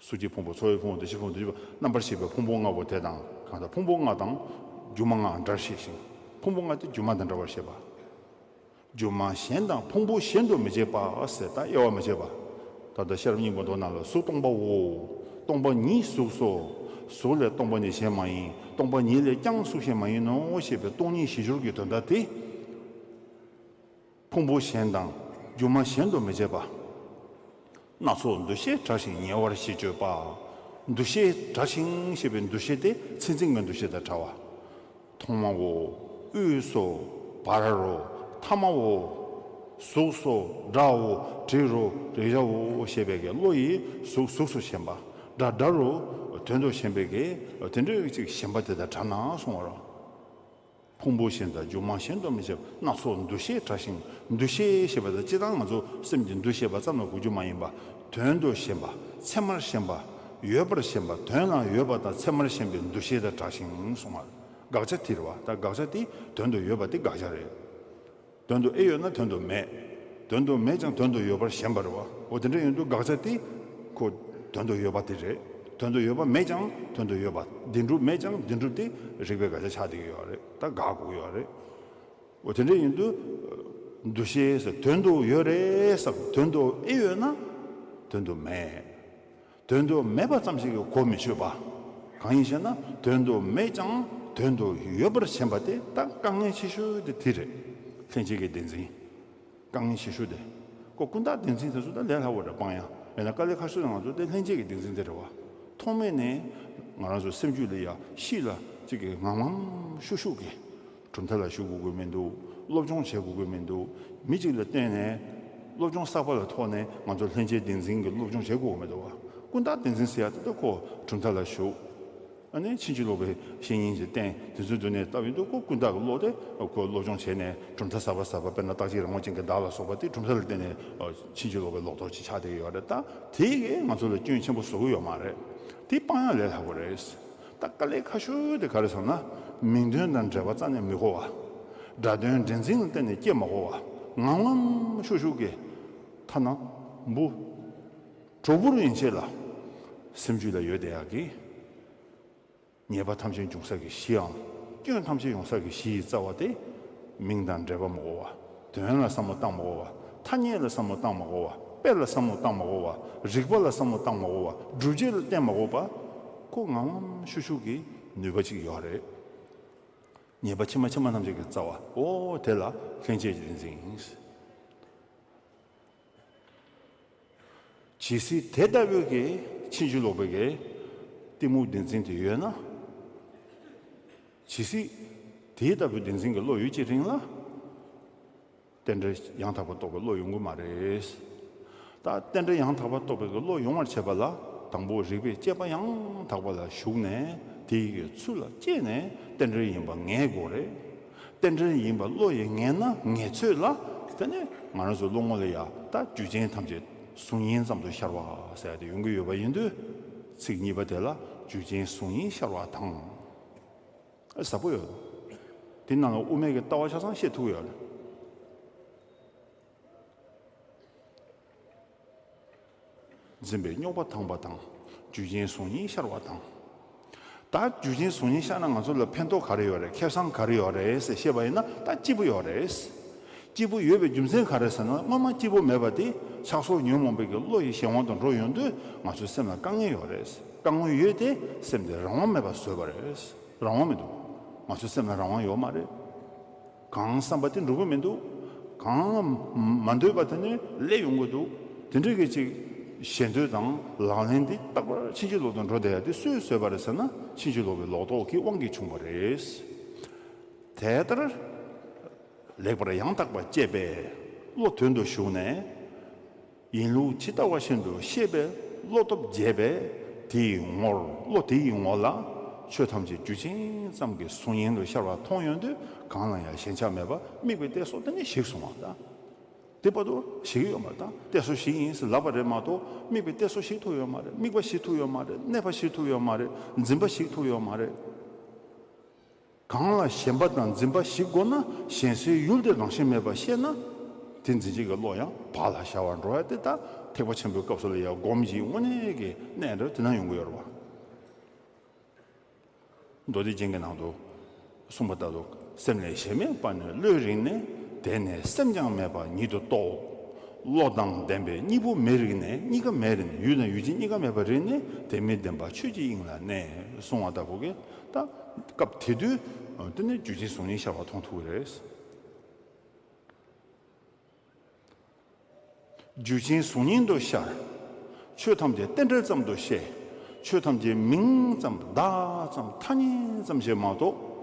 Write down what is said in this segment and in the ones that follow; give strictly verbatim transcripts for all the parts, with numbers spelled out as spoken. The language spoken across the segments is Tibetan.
གཟུགས་ཀྱི་ཕུང་པོ། ཚོར་བའི་ཕུང་པོ། འདུ་ཤེས་ཕུང་པོ། འདུ་བྱེད་རྣམ་པར་ཤེས་པའི་ཕུང་པོ་ལྔ་པོ་དེ་དང་། གང་ལྟར་ཕུང་པོ་ལྔ་དང་སྒྱུ་མ་ལྔ་འདྲ་ཞེས་ཤིང་། ཕུང་པོ་ལྔ་དེ་སྒྱུ་མ་དང་འདྲ་བར་བཤད་པ། སྒྱུ་མ་གཞན་དང་ཕུང་པོ་གཞན་དུ་མི་བྱེད་པ་ཟེར། ད་དབྱེ་བ་མི་བྱེད་པ། ད་ལྟ་ཤེས་རབ་སྙིང་པོ་མདོ་ནང་ལ་གཟུགས་སྟོང་པའོ། སྟོང་པ་ཉིད་གཟུགས་སོ། གཟུགས་ལས་སྟོང་པ་ཉིད་གཞན་མ་ཡིན། སྟོང་པ་ཉིད་ལས་ཀྱང་གཟུགས་གཞན་མ་ཡིན་ནོ་ཞེས་པའི་སྟོང་ཉིད་གཞི་སྦྱོར་གྱི་དོན་དག་དེ། ཕུང་པོ་གཞན་དང་སྒྱུ་མ་གཞན་དུ་མི་བྱེད་པ། སྣ་ཚོགས་འདུ་ཤེས་བྲལ་ཞིང་ཉེ་བར་ཞི་སྤྱོད་པ། འདུ་ཤེས་བྲལ་ཞིང་ཞེས་པའི་འདུ་ཤེས་དེ་མཚན་འཛིན་གྱི་འདུ་ཤེས་དང་བྲལ་བ། ཐོག་མའོ། དབུས་སོ། བར་རོ། ཐ་མའོ། གཟུགས་སོ། སྒྲའོ། དྲི་རོ། རེག་བྱའོ་ཞེས་པའི་གི་བློ་ཡིས་གཟུགས་གཟུགས་སུ་ཞེན་པ། སྒྲ་སྒྲ་རོ། དོན་དུ་ཞེན་པའི་གི་དེ་འདྲའི་ཅིག་ཞེན་པ་དེ་དང་བྲལ་ན་གསུང་བར། ཕུང་པོ་གཞན་དང་སྒྱུ་མ་གཞན་དུ་མི་བྱེད་པ། སྣ་ཚོགས་འདུ་ཤེས་བྲལ་ཞིང་། འདུ་ཤེས་ཞེས་པ་དང་སྤྱིར་བཏང་ང་ཚོ་སེམས་ཀྱི་འདུ་ཤེས་པ་ཙམ་ལ་གོ་རྒྱུ་མ་ཡིན་པ། དོན་དུ་ཞེན་པ། ཚད་མར་ཞེན་པ། ཡོད་པར་ཞེན་པ། དོན་ལ་ཡོད་པ་དང་ཚད་མར་ཞེན་པའི་འདུ་ཤེས་དང་བྲལ་ཞིང་གསུང་བ། དགག་བྱ་དེ་རེད་བ། ད་དགག་བྱ་དེ་དོན་དུ་ཡོད་པ་དེ་དགག་བྱ་རེད། དོན་དུ་ཨེ་ཡོད་ན་དོན་དུ་མེད། དོན་དུ་མེད་ཀྱང་དོན་དུ་ཡོད་པར་ཞེན་པ་རེད་བ། འོ་དེ་འདྲ་ཡིན་དུས་དགག་བྱ་དེ་ཁོ་དོན་དུ་ཡོད་པ་དེ་རེད། དོན་དུ་ཡོད་པ་མེད་ཀྱང་དོན་དུ་ཡོད་པ། བདེན་གྲུབ་མེད་ཀྱང་བདེན་གྲུབ་དེ་རིགས་པའི་དགག་བྱ་ཆགས་བསྡད་ཀྱི་ཡོད་རེད། ད་དགག་དགོས་ཀྱི་ཡོད་རེད། འོ་དེ་འདྲ་ཡིན་དུས་འདུ་ཤེས་ཟེར་དོན་དུ་ཡོད་རེད་བསམ། དོན་དུ་ཨེ་ཡོད་ན་དོན་དུ་མེད། དོན་དུ་མེད་པ་ཙམ་ཞིག་གིས་གོ་མི་ཆོད་པ། གང་ཡིན་ཞེ་ན། དོན་དུ་མེད་ཀྱང་དོན་དུ་ཡོད་པར་ཞེན་པ་དེ་ད་དཀའ་ངལ་ཆེ་ཤོས་དེ་དེ་རེད། ལྷན་སྐྱེས་ཀྱི་བདེན་འཛིན། དཀའ་ངལ་ཆེ་ཤོས་དེ། ཁོ་ཀུན་བརྟགས་བདེན་འཛིན་དེ་ཚོ་ད་ལས་སླ་བོ་རེད། སྤང་ཡ། ཡིན་ན་དཀའ་ལས་ཁག་ཤོས་དེ་ང་ཚོ་དེ་ལྷན་སྐྱེས་ཀྱི་བདེན་འཛིན་དེ་རེད་བ། ཐོག་མེད་ནས་ང་རང་ཚོ་སེམས་རྒྱུད་ལ་ཡ་གཤིས་ལ་གཅིག་གི་ངང་ངམ་ཤུགས་ཤུགས་ཀྱིས། གྲུབ་མཐའ་ལ་ཞུགས་དགོས་ཀྱི་མི་འདུག་སློབ་སྦྱོང་བྱེད་དགོས་ཀྱི་མི་འདུག་མི་གཅིག་ལ་བརྟེན་ནས་སློབ་སྦྱོང་གསར་པ་ལ་ཐོགས་ནས་ང་ཚོ་ལྷན་སྐྱེས་བདེན་འཛིན་གྱི་སློབ་སྦྱོང་བྱེད་དགོས་ཀྱི་མི་འདུག་བ། ཀུན་བརྟགས་བདེན་འཛིན་ཟེར་ཡ་དེ་ད་ཁོ་གྲུབ་མཐའ་ལ་ཞུགས། ཨ་ནི་ཕྱིན་ཅི་ལོག་པའི་བཤེས་གཉེན་གྱི་བསྟེན། དེ་ཚོའི་མདུན་ནས་ལྟ་བུའི་འདུག་ཁོ་ཀུན་བརྟགས་ཀྱི་བློ་དེ་ཁོ་སློབ་སྦྱོང་བྱས་ནས་གྲུབ་མཐའ་གསར་པ་གསར་པ། དཔེར་ན་རྟག་གཅིག་རང་དབང་ཅན་གྱི་བདག་ལ་སོགས་པ་དེ་གྲུབ་མཐའ་ལ་བརྟེན་ནས་ཕྱིན་ཅི་ལོག་པའི་ལོག་རྟོག་ཅིག་ཆགས་བསྡད་ཀྱི་ཡོད་རེད། ད་དེ་གིས་ང་ཚོ་ལ་སྐྱོན་ཆེན་པོ་བཟོ་གི་ཡོད་མ་རེད། དེ་སྤང་ཡ་ལས་སླ་པོ་རེད། ད་དཀའ་ལས་ཁག་ཤོས་དེ་ག་རེ་ཟེར་ན། མིང་དོན་དང་འབྲེལ་བ་རྩ་ནས་མི་གོ་བ། སྒྲ་དོན་འདྲེན་འཛིན་ལ་བརྟེན་ནས་སྐྱེ་མ་དགོས་པ། ངང་ངམ་ཤུགས་ཤུགས་ཀྱིས་ཐ་ན་འབུ་གྲོག་སྦུར་ཡན་ཆད་ལ་སེམས་རྒྱུད་ལ་ཡོད་བསྡད་ཡག་གི། ཉེས་པ་ཐམས་ཅད་འབྱུང་ས་གི་གཞིའམ། སྐྱོན་ཐམས་ཅད་ཡོང་ས་གི་གཞི་ཡི་རྩ་བ་དེ། མིང་དང་འབྲེལ་བ་མ་དགོས་པ། དོན་ལ་བསམ་བློ་བཏང་མ་དགོས་པ། ཐ་སྙད་ལ་བསམ་བློ་བཏང་མ་དགོས་པ། དཔེ་ལ་བསམ་བློ་བཏང་མ་དགོས་པ། རིགས་པ་ལ་བསམ་བློ་བཏང་མ་དགོས་པ། སྒྲུབ་བྱེད་ལ་བརྟེན་མ་དགོས་པ། ཁོ་ངང་ངམ་ཤུགས་ཤུགས་ཀྱི་ནུས་པ་ཅིག་ཡོད་རེད། ཉེས་པ་ཕྱི་མ་ཕྱི་མ་ཐམས་ཅད་ཀྱི་རྩ་བ། ཨོ་དེ་ལ་ལྷན་སྐྱེས་ཀྱི་བདེན་འཛིན་ཡིན། ཇི་སྲིད་དེ་ལྟ་བུའི་གི་ཕྱིན་ཅི་ལོག་པའི་གི་གཏི་མུག་བདེན་འཛིན་དེ་ཡོད་ན། ཇི་སྲིད་དེ་ལྟ་བུའི་བདེན་འཛིན་གྱི་བློ་ཡོད་ཀྱི་རིང་ལ། རྟེན་འབྲེལ་ཡང་དག་པ་རྟོགས་པའི་བློ་ཡོང་གི་མ་རེད། ད་རྟེན་འབྲེལ་ཡང་དག་པ་རྟོགས་པའི་གི་བློ་ཡོང་བར་བྱེད་པ་ལ། དང་པོ་རིགས་པའི་དཔྱད་པ་ཡང་དག་པ་ལ་ཞུགས་ནས། དེའི་གི་ཚུལ་ལ་དཔྱད་ནས་རྟེན་འབྲེལ་ཡིན་པ་ངེས་དགོས་རེད། རྟེན་འབྲེལ་ཡིན་པ་བློ་ཡིས་ངེས་ན་ངེས་ཚོད་ལ། དེ་ནས་ང་རང་ཚོའི་བློ་ངོ་ལ་ཡ་ད་རྒྱུ་རྐྱེན་ཐམས་ཅད་གཟུང་ཡིན་ཙམ་དུ་ཤར་བ་ཟེར་ཡ་དེ་ཡོང་གི་ཡོད་པ་ཡིན་དུས། ཚིག་གཉིས་པ་དེ་ལ་རྒྱུ་རྐྱེན་གཟུང་ཡིན་ཤར་བ་དང་། ཨ་ཟབ་པོ་ཡོད། དེ་ནང་ལ་དབུ་མའི་གི་ལྟ་བ་ཆ་ཚང་བཤད་ཐུབ་ཡོད། འཛིན་པའི་རྙོག་པ་དྭངས་པ་དང་། རྒྱུ་རྐྱེན་གཟུང་ཡིན་ཤར་བ་དང་། ད་རྒྱུ་རྐྱེན་གཟུང་ཡིན་ཤར་ན་ང་ཚོ་ལ་ཕན་ཐོགས་ག་རེ་ཡོད་རེད། ཁེ་བཟང་ག་རེ་ཡོད་རེད་ཟེར་བཤད་པ་ཡིན་ན། ད་སྐྱིད་པོ་ཡོད་རེད། སྐྱིད་པོ་ཡོད་པའི་རྒྱུ་མཚན་ག་རེ་ཟེར་ན། སྔོན་མ་སྐྱིད་པོ་མེད་པ་དེ་ཆགས་སོགས་ཉོན་མོངས་པའི་གི་བློ་ཡི་གཞན་དབང་དུ་འགྲོ་ཡོང་དུས། ང་ཚོའི་སེམས་ལ་དཀའ་ངལ་ཡོད་རེད། དཀའ་ངལ་ཡོད་དེ་སེམས་དེ་རང་དབང་མེད་པ་བཟོས་པ་རེད། རང་དབང་མི་འདུག་ང་ཚོའི་སེམས་ལ་རང་དབང་ཡོད་མ་རེད། གང་བསམ་པ་དེ་འགྲུབ་ཀྱི་མི་འདུག་གང་མ་འདོད་པ་དེ་ནི་སླེབས་ཡོང་གི་འདུག་དེ་འདྲའི་གི་ཅིག་ཞེ་འདོད་དང་ལག་ལེན་འདི་རྟག་པར་ཕྱིན་ཅི་ལོག་ཏུ་འགྲོ་བསྡད་ཡ་དེ་སུས་བཟོས་པ་རེད་ཟེར་ན། ཕྱིན་ཅི་ལོག་པའི་ལོག་རྟོག་གི་དབང་གིས་བྱུང་བ་རེད། དེ་ལྟར་ལེགས་པར་ཡང་དག་པར་དཔྱད་པས་བློ་དོན་དུ་ཞུགས་ནས། ཡིན་ལུགས་ཇི་ལྟ་བ་བཞིན་དུ་ཤེས་པའི་བློ་སྟོབས་རྒྱས་པས། དེའི་ངོར། བློ་དེའི་ངོ་ལ་ཆོས་ཐམས་ཅད་རྒྱུ་ཅན་ཙམ་གྱི་གཟུང་ཡིན་དུ་ཤར་བ་མཐོང་ཡོང་དུས། གང་ལ་ཡང་ཞེན་ཆགས་མེད་པར་དམིགས་པའི་གཏད་སོ་དེ་ནི་ཞིག་སོང་བ་དང་། དེ་བར་དུ་ཞིག་ཡོད་མ་རེད། ད་གཏད་སོ་ཞིག་ཡིན་ཟེར་ལབ་པ་རེད་མ་གཏོགས། དམིགས་པའི་གཏད་སོ་ཞིག་ཐུབ་ཡོད་མ་རེད། དམིགས་པ་ཞིག་ཐུབ་ཡོད་མ་རེད། གནས་པ་ཞིག་ཐུབ་ཡོད་མ་རེད། འཛིན་པ་ཞིག་ཐུབ་ཡོད་མ་རེད། གང་ལ་ཞེན་པ་དང་འཛིན་པ་ཞིག་དགོས་ན། ཞེན་སའི་ཡུལ་དེ་རང་བཞིན་མེད་པར་ཤེས་ན། དེ་འཛིན་བྱེད་ཀྱི་བློ་ཡང་བག་ལ་ཞ་བར་འགྲོ་ཡ་དེ། ད་ ཐེག་པ་ཆེན་པོའི་སྐབས་སུ་ལ་ཡང་སྒོམ་གྱི་དངོས་གནས་ཀྱི་གནད་འདྲ་དེ་ན་ཡོང་གི་ཡོད་རེད་བ། མདོ་སྡེ་རྒྱན་གྱི་ནང་དུ་གསུངས་པ་ལྟར་དུ། སེམས་ལས་གཞན་མེད་པ་ནི་བློས་རིག་ནས། དེ་ནས་སེམས་ཀྱང་མེད་པ་ཉིད་དུ་རྟོགས། བློ་དང་ལྡན་པས་གཉིས་པོ་མི་རིག་ནས། གཉིས་ཀ་མེད་རིག་ནས། ཡུལ་དང་ཡུལ་ཅན་གཉིས་ཀ་མེད་པར་རིག་ནས། དེ་མི་བདེན་པ་ཆོས་ཀྱི་དབྱིངས་ལ་གནས། གསུངས་པ་ལྟ་བུ་གི་ད་སྐབས་དེ་དུས་དེ་ནས་རྒྱུ་ཅན་གཟུགས་བརྙན་ཤར་བ་མཐོང་ཐུབ་ཀྱི་རེད། རྒྱུ་ཅན་གཟུགས་བརྙན་དུ་ཤར། ཆོས་ཐམས་ཅད་རྟེན་འབྲེལ་ཙམ་དུ་ཤེས། ཆོས་ཐམས་ཅད་མིང་ཙམ་བརྡ་ཙམ་ཐ་སྙད་ཙམ་ཞིག་མ་གཏོགས།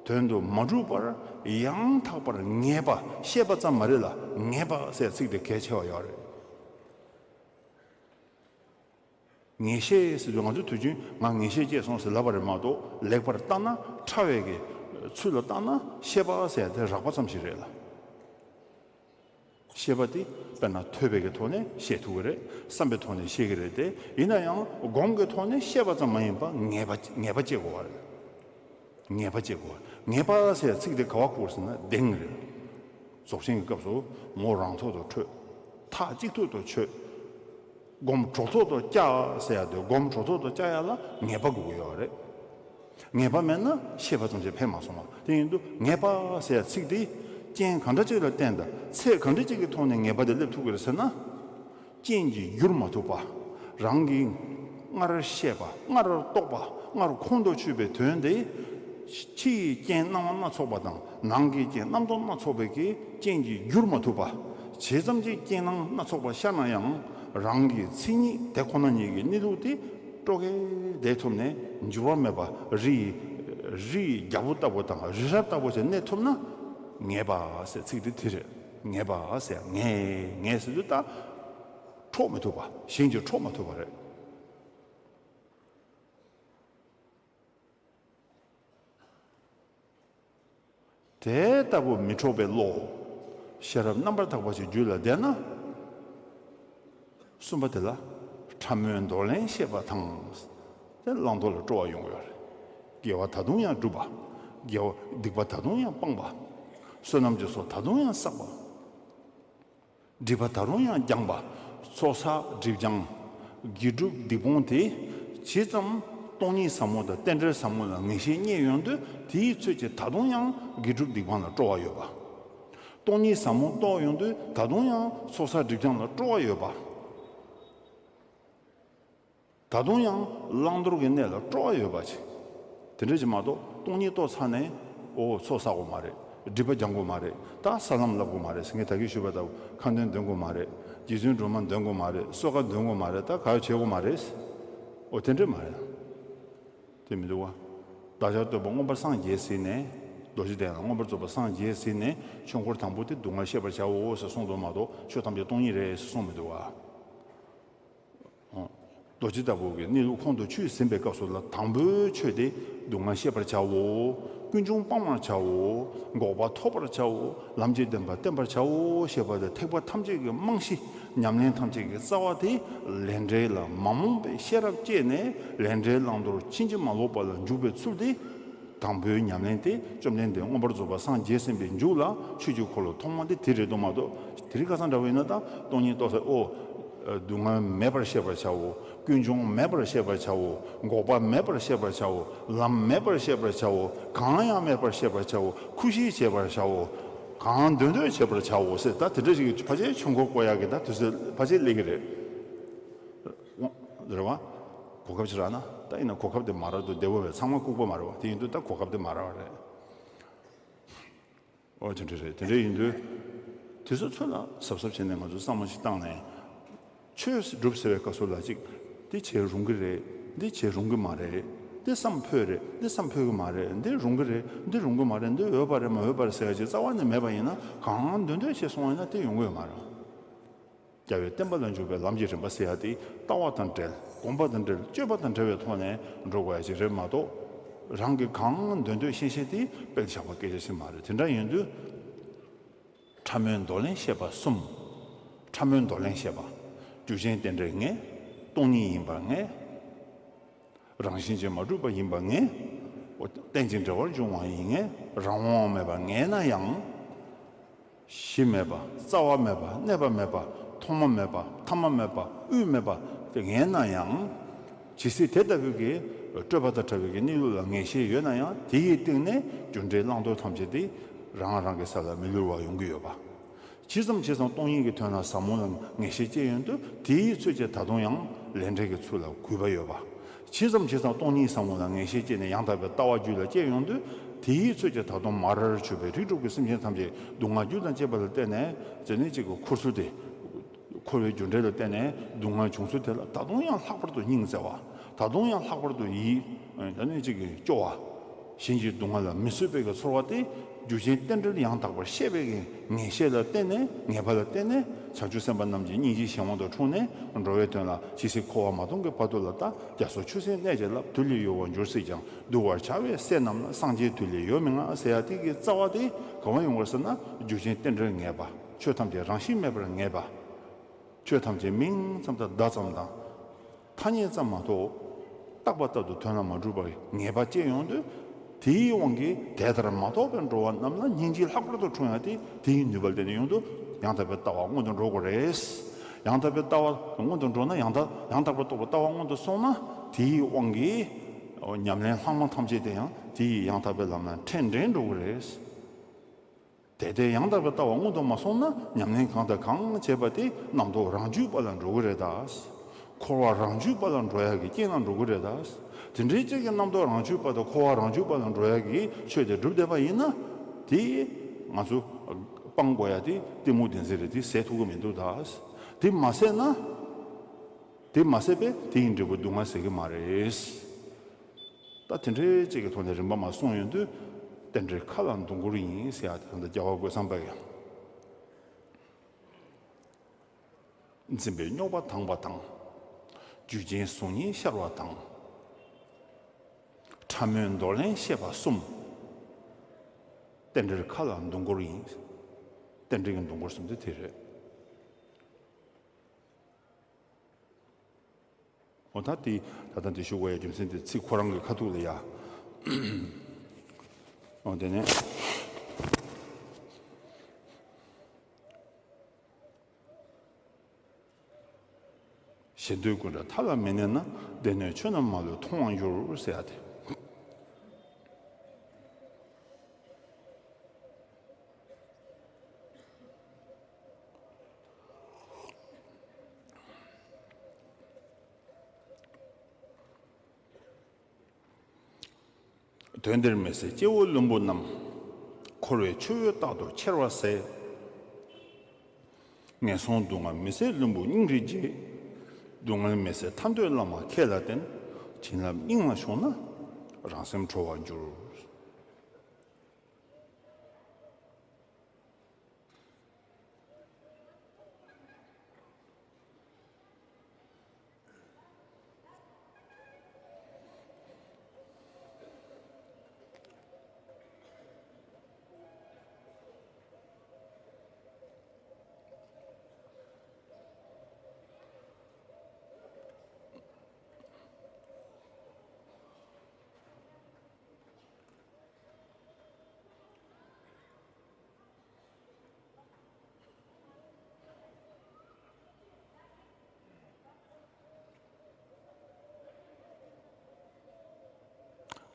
དོན་དུ་མ་གྲུབ་པར་ཡང་དག་པར་ངེས་པ་ཤེས་པ་ཙམ་མ་རེད་ལ། ངེས་པ་ཟེར་ཚིག་དེ་གལ་ཆེ་བ་ཡོད་རེད། ངེས་ཤེས་ཟེར་དུས་ང་ཚོ་དུས་རྒྱུན་ང་ངེས་ཤེས་སྐྱེས་སོང་ཟེར་ལབ་པ་རེད་མ་གཏོགས། ལེགས་པར་བརྟགས་ན། ཕྲ་བའི་གི་ཚུལ་ལ་བརྟགས་ན་ཤེས་པ་ཟེར་ཡ་དེ་རགས་པ་ཙམ་ཞིག་རེད་ལ། ཤེས་པ་དེ་དཔེར་ན་ཐོས་པའི་གི་ཐོག་ནས་ཤེས་ཐུབ་ཀྱི་རེད། བསམ་པའི་ཐོག་ནས་ཤེས་ཀྱི་རེད་དེ། ཡིན་ན་ཡང་སྒོམ་གྱི་ཐོག་ནས་ཤེས་པ་ཙམ་མ་ཡིན་པ་ངེས་པ་ངེས་པ་སྐྱེ་དགོས་པ་རེད། ངེས་པ་སྐྱེ་དགོས། ངེས་པ་ཟེར་ཚིག་དེ་ག་བ་གོ་དགོས་ཟེར་ན་གདེང་རེད། རྫོགས་ཆེན་གྱི་སྐབས་སུ་ངོ་རང་ཐོག་ཏུ་འཕྲོད། མཐའ་གཅིག་ཏུ་ཏུ་ཆོད། སྒོམ་གྲོགས་ཐོག་ཏུ་བཅའ་ཟེར་ཡ་དེ། སྒོམ་གྲོགས་ཐོག་ཏུ་བཅའ་ཡ་ལ་ངེས་པ་དགོས་ཀྱི་ཡོད་རེད། ངེས་པ་མེད་ན་ཤེས་པ་ཙམ་ཞིག་ཕན་མ་སོང་བ། དེ་ཡིན་དུས་ངེས་པ་ཟེར་ཡ་ཚིག་དེ་རྐྱེན་གང་འདྲ་ཅིག་ལ་བརྟེན་དང་ཚད་གང་འདྲ་ཅིག་གི་ཐོག་ནས་ངེས་པ་དེ་སླེབས་ཐུབ་ཀྱི་རེད་ཟེར་ན། རྐྱེན་གྱིས་བསྒྱུར་མ་ཐུབ་པ། རང་གིས་སྔར་ཤེས་པ། སྔར་རྟོགས་པ། སྔར་ཁོང་དུ་ཆུད་པའི་དོན་དེ། ཕྱི་ཡི་རྐྱེན་སྣང་བ་སྣ་ཚོགས་པ་དང་། ནང་གི་རྐྱེན་རྣམ་རྟོག་སྣ་ཚོགས་པའི་གི་རྐྱེན་གྱིས་བསྒྱུར་མ་ཐུབ་པ། ཇི་ཙམ་གྱི་རྐྱེན་སྣང་སྣ་ཚོགས་པ་ཤར་ན་ཡང་། རང་གི་མཚན་ཉིད་དེ་ཁོ་ན་ཉིད་ཀྱི་གནས་ལུགས་དེ་སྤྲོ་གེ་བསྡད་ཐུབ་ནས། འགྱུར་བ་མེད་པ་རི་ཡི་རི་ཡི་རྒྱལ་པོ་ལྟ་བུ་དང་། རི་རབ་ལྟ་བུ་ཞིག་གནས་ཐུབ་ན། ངེས་པ་ཟེར་ཚིག་དེ་དེ་རེད། ངེས་པ་ཟེར། ངེས་ངེས་ཟེར་དུས་ད། འཕྲོག་མི་ཐུབ་པ། གཞན་གྱིས་འཕྲོག་མ་ཐུབ་པ་རེད། དེ་ལྟ་བུ་མི་འཕྲོག་པའི་བློ། ཤེས་རབ་རྣམ་པར་དག་པ་ཞིག་རྒྱུད་ལ་ལྡན་ན། གསུམ་པ་དེ་ལ་ཕྲ་མོའི་འདོར་ལེན་ཤེས་པ་དང་། དེ་བླང་དོར་ལ་སྤྲོ་བ་ཡོང་གི་ཡོད་རེད། དགེ་བ་ད་དུང་ཡང་སྒྲུབ་པ། དགེ་བ་སྡིག་པ་ད་དུང་ཡང་སྤང་བ། བསོད་ནམས་ཀྱི་ཚོགས་ད་དུང་ཡང་བསགས་པ། སྒྲིབ་པ་ད་རུང་ཡང་སྦྱངས་པ། ཚོགས་བསགས་སྒྲིབ་སྦྱང་། དགེ་སྒྲུབ་སྡིག་སྤོང་དེ། ཇི་ཙམ་སྟོང་ཉིད་ཟབ་མོ་དང་རྟེན་འབྲེལ་ཟབ་མོ་ལ་ངེས་ཤེས་རྙེད་ཡོང་དུས། དེའི་ཚོད་ཀྱིས་ད་དུང་ཡང་དགེ་སྒྲུབ་སྡིག་སྤང་ལ་སྤྲོ་བ་ཡོད་པ། སྟོང་ཉིད་ཟབ་མོ་རྟོགས་ཡོང་དུས་ད་དུང་ཡང་ཚོགས་བསགས་སྒྲིབ་སྦྱང་ལ་སྤྲོ་བ་ཡོད་པ། ད་དུང་ཡང་བླང་དོར་གྱི་གནས་ལ་སྤྲོ་བ་ཡོད་པ་ཅིག་དེ་འདྲ་ཅིག་མ་གཏོགས། སྟོང་ཉིད་རྟོགས་ཚར་ནས། ཨོ་ཚོགས་བསགས་དགོས་མ་རེད། སྒྲིབ་པ་སྦྱང་དགོས་མ་རེད། ད་ས་ལམ་བསླབ་དགོས་མ་རེད། ངས་ད་གིན་ཞུས་པ་ལྟ་བུ་ཁ་འདོན་འདོན་དགོས་མ་རེད། རྗེ་བཙུན་སྒྲོལ་མ་འདོན་དགོས་མ་རེད། གསོལ་ཁ་འདོན་དགོས་མ་རེད། ད་ག་ཡོད་བྱེད་དགོས་མ་རེད། ཨོ་དེ་འདྲ་མ་རེད། དེ་མི་འདུག་བ། བདག་ཅག་སྟོན་པ་མངོན་པར་སངས་རྒྱས་ཟིན་ནས། རྡོ་རྗེ་གདན་ལ་མངོན་པར་རྫོགས་པར་སངས་རྒྱས་ཟིན་ནས། ཆོས་འཁོར་དང་པོ་དེ་སྡུག་བསྔལ་ཤེས་པར་བྱའོ་ཟེར་གསུངས་འདུག་མ་གཏོགས། ཆོས་ཐམས་ཅད་སྟོང་ཉིད་རེད་ཟེར་གསུངས་མི་འདུག་བ། རྡོ་རྗེ་ལྟ་བུ་གི་གནས་ལུགས་ཁོང་དུ་ཆུད་ཟིན་པའི་སྐབས་སུ་ལ། དང་པོའི་ཆོས་དེ་སྡུག་བསྔལ་ཤེས་པར་བྱའོ། ཀུན་འབྱུང་སྤང་བར་བྱའོ། འགོག་པ་ཐོབ་པར་བྱའོ། ལམ་གྱི་བདེན་པ་བསྟེན་པར་བྱའོ་ཞེས་པ་དེ། ཐེག་པ་ཐམས་ཅད་ཀྱི་རྨང་གཞི། ཉམས་ལེན་ཐམས་ཅད་ཀྱི་རྩ་བ་དེ། ལས་འབྲས་ལ་མ་རྨོངས་པའི་ཤེས་རབ་བསྐྱེད་ནས། ལས་འབྲས་བླང་དོར་ཕྱིན་ཅི་མ་ལོག་པ་ལ་འཇུག་པའི་ཚུལ་དེ། དང་པོའི་ཉམས་ལེན་དེ་བཅོམ་ལྡན་འདས་མངོན་པར་རྫོགས་པར་སངས་རྒྱས་ཟིན་པའི་མཇུག་ལ་ཆོས་ཀྱི་འཁོར་ལོ་ཐོག་མ་དེ་དེ་རེད་འདུག་མ་གཏོགས། དེ་རིང་ཁ་སང་འདྲ་བོ་ཡིན་ན། ད་སྟོང་ཉིད་རྟོགས་ཚར། ཨོ། སྡུག་བསྔལ་མེད་པར་ཤེས་པར་བྱའོ། ཀུན་འབྱུང་མེད་པར་ཤེས་པར་བྱའོ། འགོག་པ་མེད་པར་ཤེས་པར་བྱའོ། ལམ་མེད་པར་ཤེས་པར་བྱའོ། གང་ཡང་མེད་པར་ཤེས་པར་བྱའོ། ཁུ་ཤིས་བྱེད་པར་བྱའོ། གང་འདོད་འདོད་བྱེད་པར་བྱའོ་ཟེར། ད་དེ་འདྲ་ཞིག་ཕལ་ཆེར་ཆོས་འཁོར་བསྐོར་ཡག་གི་ད་དུས་ཚོད་ཕལ་ཆེར་སླེབས་ཀྱི་རེད། རེད་བ། གོ་སྐབས་ཅིག་རག་ན། ད་ཡིན་ན་གོ་སྐབས་དེ་མ་རག་དུས་བདེ་བོ་བས་ཚང་མ་ལྐུགས་པ་མ་རེད་བ། དེ་ཡིན་དུས་ད་གོ་སྐབས་དེ་མ་རག་བ་རེད། ཨོ་དེ་འདྲ་རེད། དེ་འདྲ་ཡིན་དུས་དུས་ཚོད་ཚོད་ལ་གཟབ་གཟབ་བྱས་ནས་ང་ཚོས་བསམ་བློ་ཞིག་བཏང་ནས། ཆོས་སྒྲུབ་ཟེར་བའི་སྐབས་སུ་ལ་ཅིག་འདི་བྱེད་རུང་གི་རེད། འདི་བྱེད་རུང་གི་མ་རེད། འདི་བསམ་ཕོད་རེད། འདི་བསམ་ཕོད་ཀྱི་མ་རེད། འདི་རུང་གི་རེད། འདི་རུང་གི་མ་རེད། འདི་འོས་པ་རེད། མ་འོས་པ་རེད་ཟེར་ཡ་ཅིག་རྩ་བ་ནས་མེད་པ་ཡིན་ན། གང་འདོད་འདོད་བྱས་སོང་བ་ཡིན་ན་དེ་ཡོང་གི་ཡོད་མ་རེད། རྒྱལ་བའི་བསྟན་པ་ལ་འཇུག་པའི་ལམ་གྱི་རིམ་པ་ཟེར་ཡ་དེ། ལྟ་བ་དང་འབྲེལ། སྒོམ་པ་དང་འབྲེལ། སྤྱོད་པ་དང་འབྲེལ་བའི་ཐོག་ནས་འགྲོ་དགོས་ཡ་ཅིག་རེད་མ་གཏོགས། རང་གི་གང་འདོད་འདོད་ཤེས་ཤེས་དེ་དཔེ་བཞག་པ་སྐད་ཆ་ཞིག་མ་རེད། དེ་འདྲ་ཡིན་དུས། ཕྲ་མོའི་འདོར་ལེན་ཤེས་པ་གསུམ། ཕྲ་མོའི་འདོར་ལེན་ཤེས་པ། རྒྱུ་ཅན་རྟེན་འབྲེལ་ངེས། སྟོང་ཉིད་ཡིན་པ་ངེས། རང་བཞིན་གྱིས་མ་གྲུབ་པ་ཡིན་པ་ངེས། རྟེན་ཅིང་འབྲེལ་བར་འབྱུང་བ་ཡིན་ངེས། རང་དབང་མེད་པ་ངེས་ན་ཡང་། གཞི་མེད་པ། རྩ་བ་མེད་པ། གནས་པ་མེད་པ། ཐོག་མ་མེད་པ་ཐ་མ་མེད་པ་དབུས་མེད་པ་དེ་ངེས་ན་ཡང་། ཇི་སྲིད་དེ་ལྟ་བུའི་གི་སྤྲོས་པ་དང་བྲལ་བའི་གི་གནས་ལུགས་ལ་ངེས་ཤེས་ཡོད་ན་ཡང་དེ་ཡི་སྟེང་ནས་རྒྱུ་འབྲས་བླང་དོར་ཐམས་ཅད་དེ་རང་རང་གི་ས་ལ་མི་བསླུར་བ་ཡོང་གི་ཡོད་པ། ཇི་ཙམ་ཇི་ཙམ་སྟོང་ཉིད་ཀྱི་དོན་ལ་ཟབ་མོ་ལ་ངེས་ཤེས་སྐྱེ་ཡོང་དུས་དེའི་ཚུལ་གྱིས་ད་དུང་ཡང་ལས་འབྲས་ཀྱི་ཚུལ་ལ་གུས་པ་ཡོད་པ། ཇི་ཙམ་ཇི་ཙམ་སྟོང་ཉིད་ཟབ་མོ་ལ་ངེས་ཤེས་སྐྱེས་ནས་ཡང་དག་པའི་ལྟ་བ་རྒྱུད་ལ་སྐྱེ་ཡོང་དུས་དེའི་ཚུལ་གྱིས་ད་དུང་མར་གྱུར་པའི་རིགས་དྲུག་གི་སེམས་ཅན་ཐམས་ཅད་སྡུག་བསྔལ་རྒྱུ་དང་བཅས་པ་ལ་བརྟེན་ནས་ཇི་ནས་ཅིག་གི་འཁོར་ཚུལ་དེ། འཁོར་བའི་རྒྱུ་འབྲས་ལ་བརྟེན་ནས་སྡུག་བསྔལ་བྱུང་ཚུལ་དེ་ལ་ད་དུང་ཡང་ལྷག་པར་དུ་སྙིང་བརྩེ་བ། ད་དུང་ཡང་ལྷག་པར་དུ་ཡིད་ད་ནི་གཅིག་གིས་སྐྱོ་བ། གཞན་གྱི་སྡུག་བསྔལ་ལ་མི་བཟོད་པའི་གི་ཚོར་བ་དེ་རྒྱུ་རྐྱེན་རྟེན་འབྲེལ་ཡང་དག་པར་ཤེས་པའི་གི་ངེས་ཤེས་ལ་བརྟེན་ནས་ངེས་པ་ལ་བརྟེན་ནས་བྱང་ཆུབ་སེམས་དཔའ་རྣམས་ཀྱི་སྙིང་རྗེའི་གཞན་དབང་དུ་འཁྲུངས་ནས་འགྲོ་བའི་དོན་ལ་ཇི་སྲིད་འཁོར་བ་མ་སྟོངས་ཀྱི་བར་དུ་ལ་ད་རྒྱ་མཚོ་ཆུ་སྲིན་གནས་བཅས་ལ། དུས་ལས་ཡོལ་བར་འགྱུར་སྲིད་ཀྱང་། གདུལ་བར་བྱ་བའི་སྲས་རྣམས་ལ། སངས་རྒྱས་དུས་ལས་ཡོལ་མི་མངའ་ཟེར་ཡ་དེ་གི་རྩ་བ་དེ་ག་བ་ཡོང་བར་ཟེར་ན་རྒྱུ་རྐྱེན་རྟེན་འབྲེལ་ངེས་པ། ཆོས་ཐམས་ཅད་རང་བཞིན་མེད་པར་ངེས་པ། ཆོས་ཐམས་ཅད་མིང་ཙམ་དང་བརྡ་ཙམ་དང་། ཐ་སྙད་ཙམ་མ་གཏོགས། རྟག་པ་ལྟར་དུ་དོན་ལ་མ་གྲུབ་པར་ངེས་པ་སྐྱེ་ཡོང་དུས། དེའི་དབང་གིས་དེ་ལྟར་མ་རྟོགས་པར་འགྲོ་བ་རྣམས་ལ་སྙིང་རྗེ་ལྷག་པར་དུ་འཁྲུངས་ཡང་སྟེ་དེའི་ནུས་པ་ལྡན་ནས་ཡོང་དུས་ཡང་དག་པའི་ལྟ་བ་སྔོན་དུ་འགྲོ་དགོས་རེད། ཡང་དག་པའི་ལྟ་བ་སྔོན་དུ་འགྲོ་ན་ཡང་དག་ཡང་དག་པར་རྟོགས་པའི་ལྟ་བ་སྔོན་དུ་སོང་ན་དེའི་དབང་གིས་ཉམས་ལེན་ལྷག་མ་ཐམས་ཅད་དེ་ཡང་དེའི་ཡང་དག་པའི་ལམ་ལ་འཕྲད་འདྲེན་འགྲོ་གི་རེད། དེ་ལྟའི་ཡང་དག་པའི་ལྟ་བ་སྔོན་དུ་མ་སོང་ན་ཉམས་ལེན་གང་དང་གང་བྱས་པ་དེ་རྣམ་རྟོག་རང་རྒྱུད་པ་ལ་འགྲོ་གི་རེད་ད། འཁོར་བ་རང་རྒྱུད་པ་ལ་འགྲོ་ཡག་གི་རྐྱེན་ལ་འགྲོ་གི་རེད་ད། དེ་འདྲའི་ཅིག་གི་རྣམ་རྟོག་རང་རྒྱུད་པ་དང་འཁོར་བ་རང་རྒྱུད་པ་ལ་འགྲོ་ཡག་གི་ཆོས་དེ་སྒྲུབ་བསྡད་པ་ཡིན་ན་དེ་ང་ཚོ་སྤང་དགོས་ཡ་དེ་གཏི་མུག་བདེན་འཛིན་རེད། དེ་ཟད་ཐུབ་ཀྱི་མི་འདུག་ད། དེ་མ་ཟད་ན་དེ་མ་ཟད་པས་དེ་ཡི་འབྲས་བུ་སྡུག་བསྔལ་ཟད་ཀྱི་མ་རེད། ད་དེ་འདྲའི་ཅིག་གི་ཐོག་ནས་རིམ་པ་མ་སོང་ཡོང་དུས་རྟེན་འབྲེལ་ཁ་ལ་འདོན་དགོས་ཡིན་ཟེར་ཡ་དེ་ད་རྒྱལ་བ་རྒོད་ཚང་པས་ཀྱང་། འཛིན་པའི་རྙོག་པ་དྭངས་པ་དང་། རྒྱུ་རྐྱེན་གཟུགས་བརྙན་ཤར་བ་དང་། ཕྲ་མོའི་འདོར་ལེན་ཤེས་པ་གསུམ། རྟེན་འབྲེལ་ཁ་ལ་འདོན་དགོས་ཡིན། རྟེན་འབྲེལ་གྱི་འདོན་དགོས་གསུམ་དེ་དེ་རེད། འོ་ད་དེ་ད་ལྟ་འདི་ཞུ་དགོས་ཡ་རྒྱུ་མཚན་དེ་ཚིག་ཁོ་རང་གི་ཁ་ཐུག་ལ་ཡ། འོ་དེ་ནས། ཞེ་འདོད་ཀུན་བྲལ་མཐའ་ལ་མི་གནས་ན། སྡེ་སྣོད་ཆོས་རྣམས་མ་ལུས་མཐོང་བར་འགྱུར་ཟེར་ཡ་དེ། དོན་འདིར་མི་ཟད་སྐྱེ་བོ་བླུན་པོ་རྣམས། འཁོར་བའི་ཆུ་བོས་རྟག་ཏུ་ཁྱེར་བར་ཟད། ངན་སོང་སྡུག་བསྔལ་མི་བཟད་བླུན་པོ་སྙིང་རེ་རྗེ། སྡུག་བསྔལ་མི་བཟད་ཐར་འདོད་བླ་མ་ཁས་ལ་བརྟེན། བྱིན་རླབས་སྙིང་ལ་ཞུགས་ན་རང་སེམས་གྲོལ་བར་འགྱུར།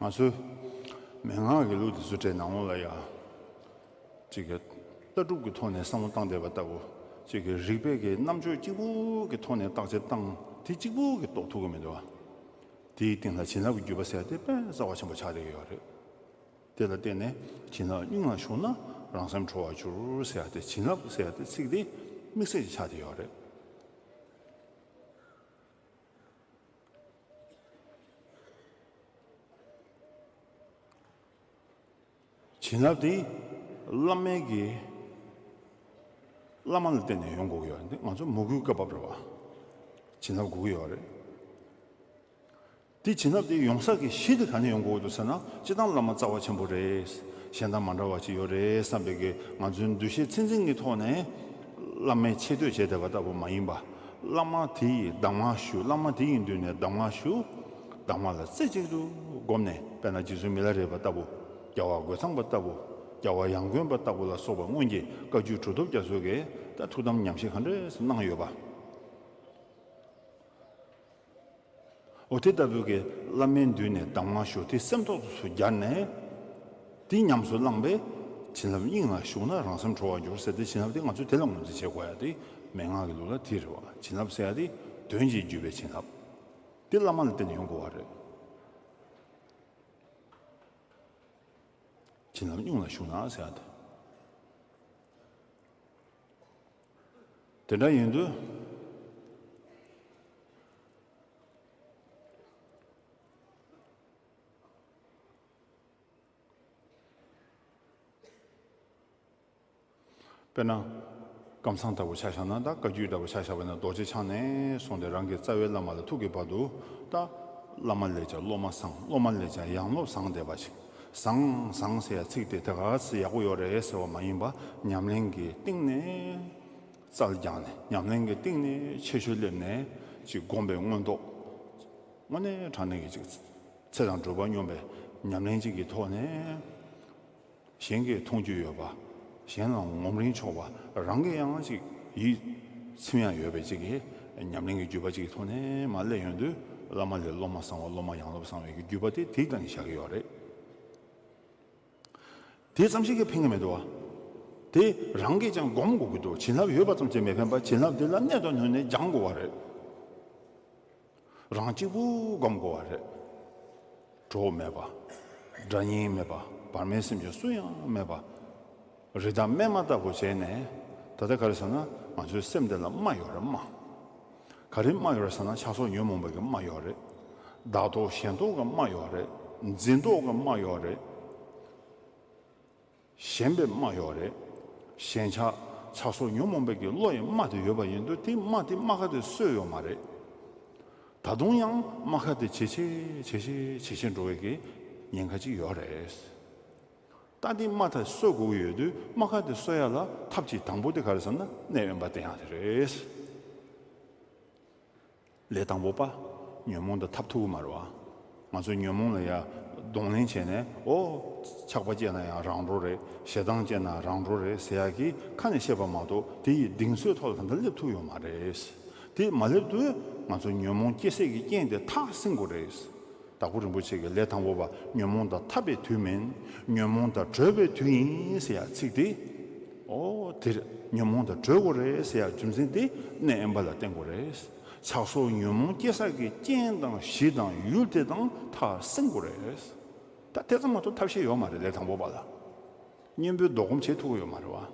ང་ཚོས་མན་ངག་གི་ལུགས་འདི་ཚོ་བྲིས་ནང་ལོགས་ལ་ཡ། གཅིག་གི་ལྟ་གྲུབ་ཀྱི་ཐོག་ནས་བསམ་བློ་བཏང་བསྡད་པ་ལྟ་བུ། གཅིག་གི་རིག་པའི་གི་རྣམ་དཔྱོད་གཅིག་པུ་གི་ཐོག་ནས་བརྟག་དཔྱད་བཏང་དེ་གཅིག་པུ་གི་རྟོགས་ཐུབ་ཀྱི་མི་འདུག་བ། དེའི་སྟེང་ལ་བྱིན་རླབས་ཀྱི་བརྒྱུད་པ་ཟེར་ཡ་དེ་དཔེ་རྩ་བ་ཆེན་པོ་ཆགས་བསྡད་ཀྱི་ཡོད་རེད། དེ་ལ་བརྟེན་ནས་བྱིན་རླབས་སྙིང་ལ་ཞུགས་ན་རང་སེམས་གྲོལ་བར་འགྱུར་ཟེར་ཡ་དེ། བྱིན་རླབས་ཟེར་ཡ་དེ་ཚིག་དེ་དམིགས་བསལ་ཅིག་ཆགས་བསྡད་ཡོད་རེད། བྱིན་རླབས་དེ་བླ་མའི་གི་བླ་མ་ལ་བརྟེན་ནས་ཡོང་དགོས་ཀྱི་ཡོད་རེད། འདི་ང་ཚོ་མོས་གུས་བཀའ་བབས་རེད་བ། བྱིན་རླབས་དགོས་ཀྱི་ཡོད་རེད། དེ་བྱིན་རླབས་དེ་ཡོང་ས་གི་གཞི་དེ་ག་ནས་ཡོང་དགོས་འདུག་ཟེར་ན། སྤྱིར་བཏང་བླ་མ་རྩ་བ་ཆེན་པོ་རེད། གཞན་དང་མ་འདྲ་བ་ཅིག་ཡོད་རེད་བསམ་པའི་གི་ང་ཚོའི་འདུ་ཤེས་ཚད་འཛིན་གྱི་ཐོག་ནས་བླ་མའི་ཆེ་བསྟོད་བྱས་བསྡད་པ་ལྟ་བུ་མ་ཡིན་པ། བླ་མ་དེ་ཡི་གདམས་ངག་ཞུ། བླ་མ་དེ་ཡི་མདུན་ནས་གདམས་ངག་ཞུ། གདམས་ངག་ལ་རྩེ་གཅིག་ཏུ་བསྒོམས་ནས། དཔེར་ན་རྗེ་བཙུན་མི་ལ་རས་པ་ལྟ་བུ། རྒྱལ་བ་རྒོད་ཚང་པ་ལྟ་བུ། རྒྱལ་བ་ཡང་དགོན་པ་ལྟ་བུ་ལ་སོགས་པ་སྔོན་གྱི་བཀའ་བརྒྱུད་གྲུབ་ཐོབ་རྒྱ་མཚོ་གི་ ད་ཐུགས་དམ་ཉམས་བཞེས་ག་འདྲས་སེ་གནང་ཡོད་པ། འོ་དེ་ལྟ་བུའི་གི་བླ་མའི་མདུན་ནས་གདམས་ངག་ཞུ་དེ་སེམས་ཐོག་ཏུ་སྦྱར་ནས། དེ་ཉམས་སུ་བླངས་པས་བྱིན་རླབས་སྙིང་ལ་ཞུགས་ན་རང་སེམས་གྲོལ་བར་འགྱུར་ཟེར་ཏེ། བྱིན་རླབས་དེ་ང་ཚོས་དེ་ལ་ངོས་འཛིན་བྱེད་དགོས་ཡ་དེ་མན་ངག་གི་ལུགས་ལ་དེ་རེད་བ། བྱིན་རླབས་ཟེར་ཡ་དེ་དོན་གྱིས་བརྒྱུད་པའི་བྱིན་རླབས། དེ་བླ་མ་ལ་བརྟེན་ནས་ཡོང་དགོས་པ་རེད། བྱིན་རླབས་སྙིང་ལ་ཞུགས་ན་ཟེར་ཡ་དེ། དེ་འདྲ་ཡིན་དུས། དཔེར་ན། ཀམ་ཚང་ལྟ་བུ་ཆ་བཞག་ན། ད་བཀའ་བརྒྱུད་ལྟ་བུ་ཆ་བཞག་པ་ན། རྡོ་རྗེ་འཆང་ནས་བཟུང་སྟེ་རང་གི་རྩ་བའི་བླ་མ་ལ་ཐུག་གི་བར་དུ། ད་བླ་མ་ལས་ཀྱང་སློབ་མ་བཟང་། སློབ་མ་ལས་ཀྱང་ཡང་སློབ་བཟང་བསྡད་པ་ཞིག་བཟང་བཟང་ཟེར་ཡ་ཚིག་དེ་དེ་ག་ཚོད་ཡག་པོ་ཡོད་རེད་ཟེར་བ་མ་ཡིན་པ། ཉམས་ལེན་གྱི་སྟེང་ནས། རྩལ་སྦྱངས་ནས། ཉམས་ལེན་གྱི་སྟེང་ནས་ཆེ་ཤོས་སླེབས་ནས་ཅིག་སྒོམ་པའི་མངོན་རྟོགས། དངོས་གནས་དྲང་གནས་ཀྱི་ཅིག་ཚེ་དང་འགྲོ་བ་སྙོམས་པའི་ཉམས་ལེན་ཅིག་གི་ཐོག་ནས། གཞན་གྱིས་མཐོང་རྒྱུ་ཡོད་པ། གཞན་ལ་ངོམ་རིན་ཆོག་པ། རང་གི་ཡང་ཅིག་ཡིད་ཚིམ་ཡ་ཡོད་པའི་ཅིག་གི་ཉམས་ལེན་གྱི་བརྒྱུད་པ་ཅིག་གི་ཐོག་ནས་མར་སླེབས་ཡོང་དུས། བླ་མ་ལས་སློབ་མ་བཟང་བ། སློབ་མ་ཡང་སློབ་བཟང་བའི་གི་བརྒྱུད་པ་དེ་དེའི་སྟེང་ནས་བཞག་གི་ཡོད་རེད། དེ་ཙམ་ཞིག་གིས་ཕན་གྱི་མི་འདུག་བ། དེ་རང་གིས་ཀྱང་སྒོམ་དགོས་ཀྱི་འདུག་བྱིན་རླབས་ཡོད་པ་ཙམ་གྱིས་མི་ཕན་པ། བྱིན་རླབས་དེ་ལ་གནད་དུ་བསྣུན་ནས་སྦྱང་དགོས་པ་རེད། རང་གཅིག་པུ་སྒོམ་དགོས་པ་རེད། གྲོགས་མེད་པ། དགྲ་གཉེན་མེད་པ། བར་མའི་སེམས་ཅན་སུ་ཡང་མེད་པ། རི་དྭགས་སྨན་མ་ལྟ་བུ་བྱས་ནས། ད་ལྟ་ག་རེ་ཟེར་ན། ང་ཚོའི་སེམས་དེ་ལ་རྨ་ཡོད་རེད། རྨ། ག་རེ་རྨ་ཡོད་རེད་ཟེར་ན། ཆགས་སོགས་ཉོན་མོངས་པའི་གི་རྨ་ཡོད་རེད། བདག་རྟོག་ཞེན་རྟོག་གི་རྨ་ཡོད་རེད། འཛིན་རྟོག་གི་རྨ་ཡོད་རེད། ཞེན་པའི་རྨ་ཡོད་རེད། ཞེན་ཆགས་ཆགས་སོགས་ཉོན་མོངས་པའི་གི་བློ་ཡི་རྨ་དེ་ཡོད་པ་ཡིན་དུས། དེ་རྨ་དེ། རྨ་ཁ་དེ་གསོས་ཡོད་མ་རེད། ད་དུང་ཡང་རྨ་ཁ་དེ་ཇེ་ཆེ་ཇེ་ཆེ་ཇེ་ཆེ་འགྲོ་བའི་གི་ཉེན་ཁ་ཅིག་ཡོད་རེད། ད་དེ་རྨ་དེ་གསོ་དགོས་ཀྱི་ཡོད་དུས། རྨ་ཁ་དེ་གསོ་ཡ་ལ་ཐབས་ཀྱི་དང་པོ་དེ་ག་རེ་ཟེར་ན། གནས་དབེན་པ་བསྟེན་ཡ་དེ་རེད། ལས་དང་པོ་པ། ཉོན་མོངས་དང་འཐབ་ཐུབ་ཀྱི་མ་རེད་བ། ང་ཚོ་ཉོན་མོངས་ལ་ཡ་གདོང་ལེན་བྱས་ནས། ཨོ། ཆགས་པ་སྐྱེས་ན་ཡང་རང་གྲོལ་རེད། ཞེ་སྡང་སྐྱེས་ན་རང་གྲོལ་རེད་ཟེར་ཡ་གི་ཁ་ནས་བཤད་པ་མ་གཏོགས། དེ་ཡི་གདེང་ཚོད་ཐོག་ལ་ད་ལྟ་སླེབས་ཐུབ་ཡོད་མ་རེད། དེ་མ་སླེབས་དུས་ང་ཚོ་ཉོན་མོངས་སྐྱེ་སའི་གི་རྐྱེན་དེ་ཐག་བསྲིང་དགོས་རེད། དྭགས་པོ་རིན་པོ་ཆེ་གིས། ལས་དང་པོ་པ། ཉོན་མོངས་དང་འཐབ་པའི་དུས་མིན། ཉོན་མོངས་དང་བྲལ་བའི་དུས་ཡིན་ཟེར་ཡ་ཚིག་དེ། ཨོ་དེ་རེད། ཉོན་མོངས་དང་བྲལ་དགོས་རེད་ཟེར་ཡ་རྒྱུ་མཚན་དེ་གནས་དབེན་པ་ལ་བརྟེན་དགོས་རེད། ཆགས་སོགས་ཉོན་མོངས་སྐྱེ་ས་གི་རྐྱེན་དང་གཞི་དང་ཡུལ་དེ་དང་ཐག་བསྲིང་དགོས་རེད། ད་དེ་ཙམ་མ་གཏོགས་ཐབས་ཤེས་ཡོད་མ་རེད། ལས་དང་པོ་པ་ལ་གཉེན་པོས་ལྡོག་སྒོམ་བྱེད་ཐུབ་ཀྱི་ཡོད་མ་རེད་བ།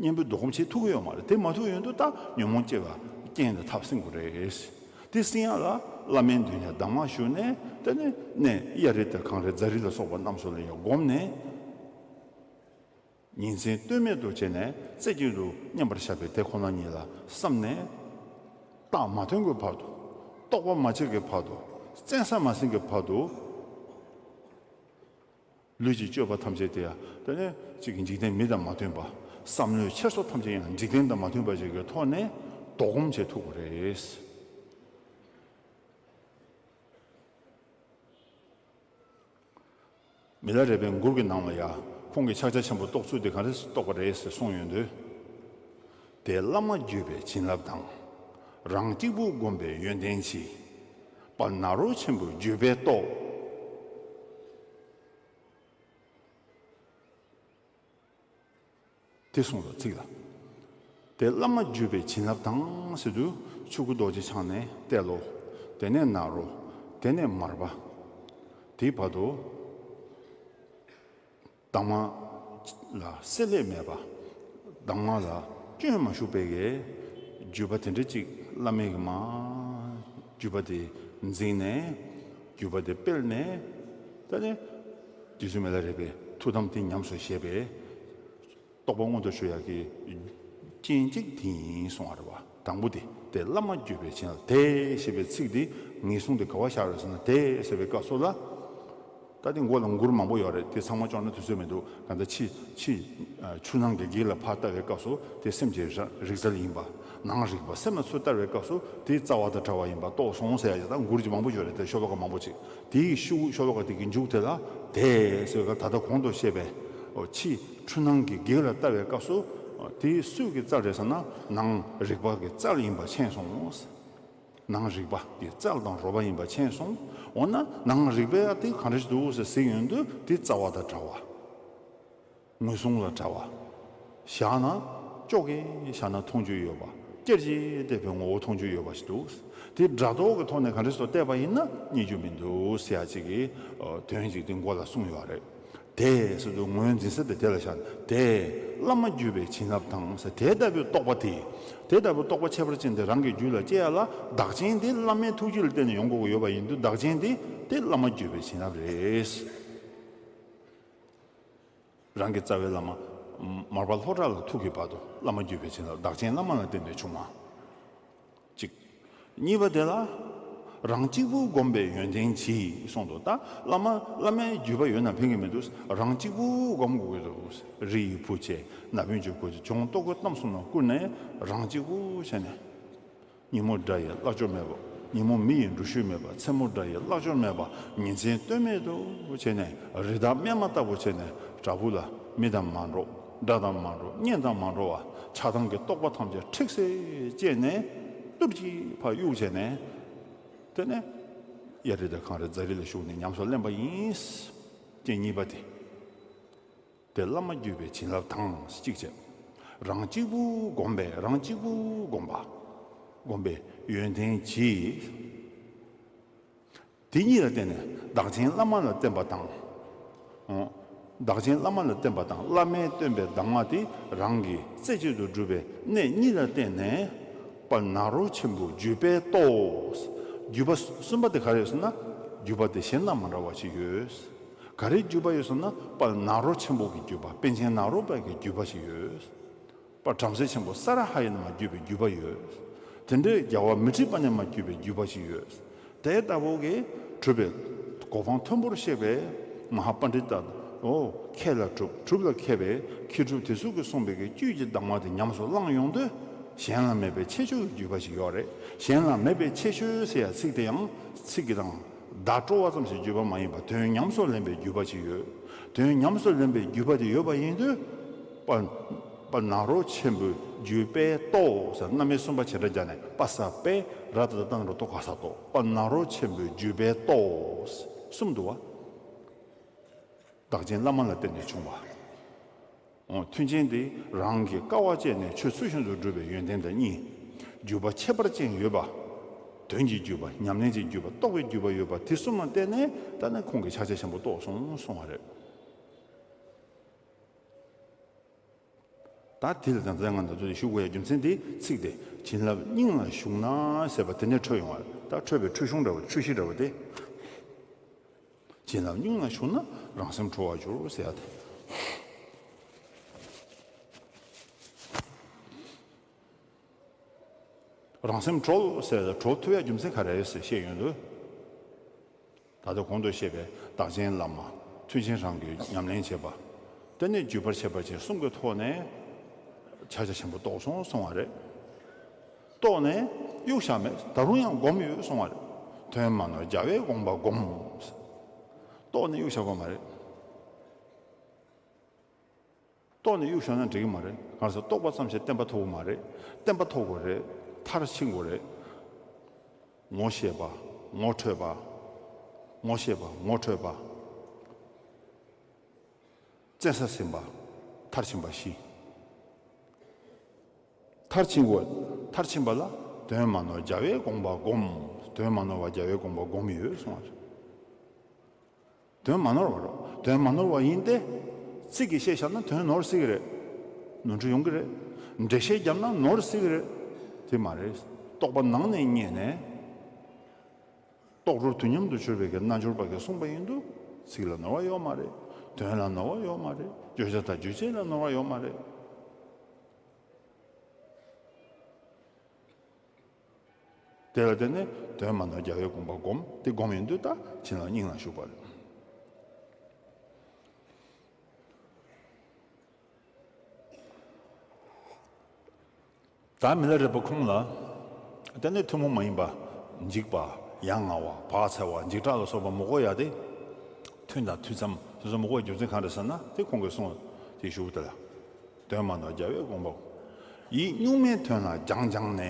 གཉེན་པོས་ལྡོག་སྒོམ་བྱེད་ཐུབ་ཀྱི་ཡོད་མ་རེད། དེ་མ་ཐུབ་ཡོང་དུས་ད་ཉོན་མོངས་སྐྱེ་བ་རྐྱེན་དེ་ཐག་བསྲིང་དགོས་རེད། དེ་བསྲིང་ཡ་ལ་བླ་མའི་མདུན་ནས་གདམས་ངག་ཞུས་ནས། དེ་ནས་གནས་གཡའ་རི་དང་གངས་རི་རྫ་རི་ལ་སོགས་པ་རྣམས་སུ་ལ་ཡང་བསྒོམས་ནས། ཉིན་མཚན་ལྟོས་མེད་དུ་བྱས་ནས། རྩེ་གཅིག་ཏུ་མཉམ་པར་བཞག་པའི་དེ་ཁོ་ན་ཉིད་ལ་བསམས་ནས། རྟགས་མ་ཐོན་གྱི་བར་དུ། རྟོགས་པ་མ་སྐྱེས་ཀྱི་བར་དུ། བཙན་ས་མ་ཟིན་གྱི་བར་དུ། ལུས་ཀྱི་སྤྱོད་པ་ཐམས་ཅད་དེ་ཡང་། དེ་ནས་གཅིག་གི་འཇིག་རྟེན་མི་དང་མ་མཐུན་པ། བསམ་བློའི་འཁྱེར་སོ་ཐམས་ཅད་ཡང་འཇིག་རྟེན་དང་མ་མཐུན་པ་ཞིག་གི་ཐོག་ནས་ལྡོག་སྒོམ་བྱེད་ཐུབ་དགོས་རེད། མི་ལ་རས་པས་མགུར་གྱི་ནང་ལ་ཡ། ཁོང་གིས་ཕྱག་རྒྱ་ཆེན་པོ་རྟོགས་ཚུལ་དེ་ག་འདྲ་རྟོགས་པ་རེད་ཟེར་གསུངས་ཡོང་དུས། དེ་བླ་མ་བརྒྱུད་པའི་བྱིན་རླབས་དང་། རང་གཅིག་པུ་བསྒོམས་པའི་ཡོན་ཏན་གྱིས། དཔལ་ནཱ་རོ་ཆེན་པོའི་བརྒྱུད་པའི་སྟོབས། དེ་གསུངས་པ་ཚིག་ལ། དེ་བླ་མ་བརྒྱུད་པའི་བྱིན་རླབས་དང་ཟེར་དུས། ཆོས་སྐུ་རྡོ་རྗེ་འཆང་ནས་ཏེ་ལོ། དེ་ནས་ནཱ་རོ། དེ་ནས་མར་པ། དེའི་བར་དུ། གདམས་ངག་ལ་བསྲེ་ལྷད་མེད་པ། གདམས་ངག་ལ་སྐྱོན་མ་ཞུགས་པའི་གི་བརྒྱུད་པ་དེ་འདྲ་ཅིག་བླ་མའི་གི་མ། བརྒྱུད་པ་དེ་འཛིན་ནས། བརྒྱུད་པ་དེ་སྤེལ་ནས། ད་ནི་རྗེ་བཙུན་མི་ལ་རས་པའི་ཐུགས་དམ་དེ་ཉམས་སུ་བཞེས་པའི་རྟོགས་པ་མངོན་དུ་གྱུར་ཡག་གི་རྐྱེན་གཅིག་དེ་ཡིན་གསུང་བ་རེད་བ། དང་པོ་དེ། དེ་བླ་མ་བརྒྱུད་པའི་བྱིན་རླབས། དེ་ཞེས་པའི་ཚིག་འདི་ངེས་བཟུང་དེ་ག་བ་བཞག་རེད་ཟེར་ན། དེ་ཟེར་བའི་སྐབས་སུ་ལ། ད་དེ་མགོ་ལ་མགུར་མང་པོ་ཡོད་རེད། དེ་ཚང་མ་བསྐྱངས་ན་དུས་ཚོད་མི་འདུག་གང་ལྟར་ཕྱི་ཕྱི་ཆུ་ནང་གི་གེགས་ལ་ཕར་ལྟ་བའི་སྐབས་སུ། དེ་སེམས་ཀྱི་རིག་རྩལ་ཡིན་པ། ནང་རིག་པ་སེམས་ལ་ཚུར་ལྟ་བའི་སྐབས་སུ། དེ་རྩ་བ་དང་བྲལ་བ་ཡིན་པ་རྟོགས་སོང་ཟེར་ཡ་ཡོད། ད་མགུར་གྱི་མང་པོ་ཡོད་རེད། དེ་ཤོ་ལོ་ཀ་མང་པོ་ཅིག་དེའི་ཤུ་ཤོ་ལོ་ཀ་དེ་གི་མཇུག་དེ་ལ། དེ་ཟེར་བའི་སྐབས། ད་ལྟ་གོང་དུ་བཤད་པའི་ཕྱི་ཆུ་ནང་གི་གེགས་ལ་ལྟ་བའི་སྐབས་སུ། དེ་སུས་ཀྱི་རྩལ་རེད་ཟེར་ན་ནང་རིག་པ་གི་རྩལ་ཡིན་པ་མཁྱེན་སོང་། ནང་རིག་པ་གི་རྩལ་དང་རོལ་པ་ཡིན་པ་མཁྱེན་སོང་། འོ་ན་ནང་རིག་པའི་ཨ་དེ་ག་འདྲ་ཞིག་འདུག་ཟེར་གཟིགས་ཡོང་དུས་དེ་རྩ་བ་དང་བྲལ་བ། ངོས་བཟུང་ལ་བྲལ་བ། བཞག་ན་ཅོག་གེ་བཞག་ན་མཐོང་རྒྱུ་ཡོད་པ། ཅེར་གྱིས་བལྟས་པའི་ངོ་བོ་མཐོང་རྒྱུ་ཡོད་པ་ཞིག་འདུག་དེ་སྒྲ་རྟོག་གི་ཐོག་ནས་ག་འདྲ་ཞིག་བལྟས་པ་ཡིན་ན་རྙེད་རྒྱུ་མི་འདུག་ཟེར་ཡ་ཅིག་གི་དོན་ཅིག་དེ་མགོ་ལ་གསུངས་ཡོད་རེད། དེ་ཟེར་དུས་ངོས་འཛིན་ས་དེ་དེ་ལ་བཞག་ནས་དེ་བླ་མ་བརྒྱུད་པའི་བྱིན་རླབས་དང་ཟེར་དེ་ལྟ་བུའི་རྟོགས་པ་དེ། དེ་ལྟ་བུའི་རྟོགས་པ་ཁྱད་པར་ཅན་དེ་རང་གི་རྒྱུད་ལ་སྐྱེ་ཡ་ལ་བདག་རྐྱེན་དེ་བླ་མའི་ཐུགས་རྒྱུད་ལ་བརྟེན་ནས་ཡོང་དགོས་ཀྱི་ཡོད་པ་ཡིན་དུས་བདག་རྐྱེན་དེ་དེ་བླ་མ་བརྒྱུད་པའི་བྱིན་རླབས་རེད། རང་གི་རྩ་བའི་བླ་མ་མར་པ་ལྷོ་བྲག་ལ་ཐུག་གི་བར་དུ་བླ་མ་བརྒྱུད་པའི་བྱིན་རླབས་བདག་རྐྱེན་བླ་མ་ལ་བརྟེན་ནས་བྱུང་བ། གཅིག་གཉིས་པ་དེ་ལ་རང་གཅིག་པུ་བསྒོམས་པའི་ཡོན་ཏན་གྱིས་གསུངས་འདུག་ད་བླ་མ་བླ་མའི་བརྒྱུད་པ་ཡོད་ན་ཕན་གྱི་མི་འདུག་རང་གཅིག་པུ་བསྒོམ་དགོས་ཀྱི་འདུག་རི་ཡི་བུ་བྱས་ན་བུན་གྱི་བུ་བྱས་ཇོང་ལྟོ་གོས་གཏམ་གསུམ་ལ་བསྐུར་ནས་རང་གཅིག་པུ་བྱས་ནས། ཉིན་མོ་དགྲ་ཡི་བརླག་བཅོམ་མེད་པ། ཉིན་མོ་མི་ཡི་འགྲུལ་བཞུད་མེད་པ། མཚན་མོ་དགྲ་ཡི་བརླག་བཅོམ་མེད་པ། ཉིན་མཚན་ལྟོས་མེད་དུ་བྱས་ནས་རི་དྭགས་སྨྱོན་མ་ལྟ་བུ་བྱས་ནས་བྲག་ཕུག་ལ་མི་དང་མ་འགྲོགས། དགྲ་དང་མ་འགྲོགས། གཉེན་དང་མ་འགྲོགས་པ། ཆགས་སྡང་གི་རྟོག་པ་ཐམས་ཅད་ཁྲིགས་སེ་བཅད་ནས་ཏུར་གྱིས་ཕར་གཡུག་བྱས་ནས། དེ་ནས་གཡའ་རི་དང་གངས་རི་རྫ་རི་ལ་ཞུགས་ནས་ཉམས་སུ་ལེན་པ་ཡིན། རྐྱེན་གཉིས་པ་དེ། དེ་བླ་མ་བརྒྱུད་པའི་བྱིན་རླབས་དང་གཅིག་བྱས། རང་གཅིག་པུ་བསྒོམས་པས་རང་གཅིག་པུ་བསྒོམས་པ། བསྒོམས་པའི་ཡོན་ཏན་གྱིས། དེ་གཉིས་ལ་བརྟེན་ནས་བདག་རྐྱེན་བླ་མ་ལ་བརྟེན་པ་དང་། འོ། བདག་རྐྱེན་བླ་མ་ལ་བརྟེན་པ་དང་བླ་མས་བསྟན་པའི་གདམས་ངག་དེ་རང་གི་རྩེ་གཅིག་ཏུ་སྒྲུབ་པའི་གནད་གཉིས་ལ་བརྟེན་ནས། དཔལ་ནཱ་རོ་ཆེན་པོའི་བརྒྱུད་པས་རྟོགས། བརྒྱུད་པ་གསུམ་པ་དེ་ག་རེ་ཡོད་ཟེར་ན། བརྒྱུད་པ་དེ་གཞན་དང་མ་འདྲ་བ་ཞིག་ཡོད། ག་རེ་བརྒྱུད་པ་ཡོད་ཟེར་ན་དཔལ་ནཱ་རོ་ཆེན་པོ་གི་བརྒྱུད་པ་པཎ་ཆེན་ནཱ་རོ་པ་གི་བརྒྱུད་པ་ཞིག་ཡོད། དཔལ་བྲམ་ཟེ་ཆེན་པོ་ས་ར་ཧ་ཡི་ནས་མར་བརྒྱུད་པའི་བརྒྱུད་པ་ཡོད། དེ་འདྲའི་རྒྱལ་བ་མཻ་ཏྲི་པ་ནས་མར་བརྒྱུད་པའི་བརྒྱུད་པ་ཞིག་ཡོད། དེ་ལྟ་བུ་གི་གྲུབ་པའི་གོ་འཕང་མཐོན་པོར་གཤེགས་པའི་མ་ཧཱ་པཎྜི་ཏ། འོ། མཁས་ལ་གྲུབ་གྲུབ་ལ་མཁས་པའི་མཁས་གྲུབ་དེ་ཚོ་གིས་གསུངས་པའི་གི་བཅུད་ཀྱི་གདམས་ངག་དེ་ཉམས་སུ་བླངས་ཡོང་དུས་གཞན་ལ་མེད་པའི་ཁྱད་ཆོས་ཀྱི་བརྒྱུད་པ་ཞིག་ཡོད་རེད། གཞན་ལ་མེད་པའི་ཁྱད་ཆོས་ཟེར་ཡ་ཚིག་དེ་ཡང་ཚིག་གི་དང་བརྡ་སྤྲོ་བ་ཙམ་ཞིག་བརྒྱུད་པ་མ་ཡིན་པར་དོན་ཉམས་སུ་ལེན་པའི་བརྒྱུད་པ་ཞིག་ཡོད། དོན་ཉམས་སུ་ལེན་པའི་བརྒྱུད་པ་དེ་ཡོད་པ་ཡིན་དུས། དཔལ་དཔལ་ནཱ་རོ་ཆེན་པོའི་བརྒྱུད་པས་རྟོགས་ཟེར་རྣམ་དབྱེ་གསུམ་པ་བྱེ་བྲག་སྦྱར་ནས་པ་ས་པས་ར་ཏ་བཏགས་ར་ཏོ་ག་ས་རྟོགས། དཔལ་ནཱ་རོ་ཆེན་པོའི་བརྒྱུད་པས་རྟོགས། གསུམ་འདུག་བ། བདག་རྐྱེན་བླ་མ་ལ་བརྟེན་ནས་བྱུང་བ། འོ། མཐུན་རྐྱེན་དེ་རང་གིས་དཀའ་བ་སྤྱད་ནས་ཆོས་ཚུལ་བཞིན་དུ་སྒྲུབ་པའི་ཡོན་ཏན་དང་གཉིས། བརྒྱུད་པ་ཁྱད་པར་ཅན་ཡོད་པ། དོན་གྱི་བརྒྱུད་པ། ཉམས་ལེན་གྱི་བརྒྱུད་པ། རྟོགས་པའི་བརྒྱུད་པ་ཡོད་པ་དེ་གསུམ་ལ་བརྟེན་ནས་ད་ནི་ཁོང་གིས་ཕྱག་རྒྱ་ཆེན་པོ་རྟོགས་སོང་གསུང་བ་རེད། ད་དེ་ལ་ད་ལྟ་ང་ཚོ་ཞུ་དགོས་ཡ་རྒྱུ་མཚན་དེ་ཚིག་དེ་བྱིན་རླབས་སྙིང་ལ་ཞུགས་ན་ཟེར་བ་དེ་ནས་འཕྲོས་ཡོང་བ་རེད། ད་འཕྲོས་པའི་འཕྲོས་གཞུང་འདྲ་བ་འཕྲོས་གཞི་འདྲ་བ་དེ། བྱིན་རླབས་སྙིང་ལ་ཞུགས་ན་རང་སེམས་གྲོལ་བར་འགྱུར་ཟེར་ཡ་དེ། རང་སེམས་གྲོལ་ཟེར་ཡ་གྲོལ་ཐུབ་ཡ་རྒྱུ་མཚན་ག་རེ་རེད་ཟེར་བཤད་ཡོང་དུས། ད་ལྟ་གོང་དུ་བཤད་པའི་བདག་རྐྱེན་བླ་མ། མཐུན་རྐྱེན་རང་གིས་ཉམས་ལེན་བྱེད་པ། དེ་ནས་བརྒྱུད་པ་ཁྱད་པར་ཅན་གསུམ་གྱི་ཐོག་ནས་ཕྱག་རྒྱ་ཆེན་པོ་རྟོགས་སོང་གསུང་བ་རེད། རྟོགས་ནས་གཡུག་བཞག་མེད། ད་རུང་ཡང་སྒོམ་ཡོད་གསུང་བ་རེད། དོན་མ་ནོར་རྒྱལ་བའི་དགོངས་པ་སྒོམ། རྟོགས་ནས་གཡུག་བཞག་པ་མ་རེད། རྟོགས་ནས་གཡུག་བཞག་ན་འགྲིག་གི་མ་རེད། གང་ཟེར་རྟོགས་པ་ཙམ་ཞིག་བརྟན་པ་ཐོབ་ཀྱི་མ་རེད། བརྟན་པ་ཐོབ་དགོས་རེད། མཐར་ཕྱིན་དགོས་རེད། ངོ་ཤེས་པ། ངོ་འཕྲོད་པ། ངོ་ཤེས་པ། ངོ་འཕྲོད་པ། བཙན་ས་ཟིན་པ། མཐར་ཕྱིན་པ་བཞི། མཐར་ཕྱིན་དགོས། མཐར་ཕྱིན་པ་ལ་དོན་མ་ནོར་རྒྱལ་བའི་དགོངས་པ་སྒོམ། དོན་མ་ནོར་བ་རྒྱལ་བའི་དགོངས་པ་སྒོམ་ཡོད་གསུང་བ་རེད། དོན་མ་ནོར་བ་རོ། དོན་མ་ནོར་བ་ཡིན་ཏེ། ཚིག་གིས་བཤད་བཞག་ན་དོན་ནོར་སྲིད་ཀྱི་རེད། ནོར་འཁྲུལ་ཡོང་གི་རེད། འགྲེལ་བཤད་བརྒྱབ་ན་ནོར་སྲིད་ཀྱི་རེད། དེ་མ་རེད། རྟོགས་པ་ནང་ནས་རྙེད་ནས། རྟོགས་གྲོལ་དུས་མཉམ་དུ་གྱུར་པའི་གི་རྣལ་འབྱོར་པ་གིས་གསུངས་པ་ཡིན་དུས། ཚིག་ལ་ནོར་བ་ཡོད་མ་རེད། དོན་ལ་ནོར་བ་ཡོད་མ་རེད། བརྗོད་བྱ་དང་རྗོད་བྱེད་ལ་ནོར་བ་ཡོད་མ་རེད། དེ་ལ་བརྟེན་ནས་དོན་མ་ནོར་རྒྱལ་བའི་དགོངས་པ་སྒོམ། དེ་སྒོམ་ཡོང་དུས་ད་བྱིན་རླབས་སྙིང་ལ་ཞུགས་པ་རེད། ད་མི་ལ་རས་པ་ཁོང་ལ་བརྟེན་ནས་ཐུན་མོང་མ་ཡིན་པ། འཇིགས་པ། ཡ་ང་བ། བག་ཚ་བ། འཇིགས་སྐྲག་ལ་སོགས་པ་མི་དགོས་ཡ་དེ། ཐུན་དང་ཐུན་མཚམས་དེ་ཚོ་མི་དགོས་ཡ་རྒྱུ་མཚན་གང་རེད་ཟེར་ན། དེ་ཁོང་གིས་གསུངས་དེ་ཞུ་དེ་ལ། དོན་མ་ནོར་རྒྱལ་བའི་དགོངས་པ། ཡིད་གཉུག་མའི་དོན་ལ་སྦྱང་སྦྱངས་ནས།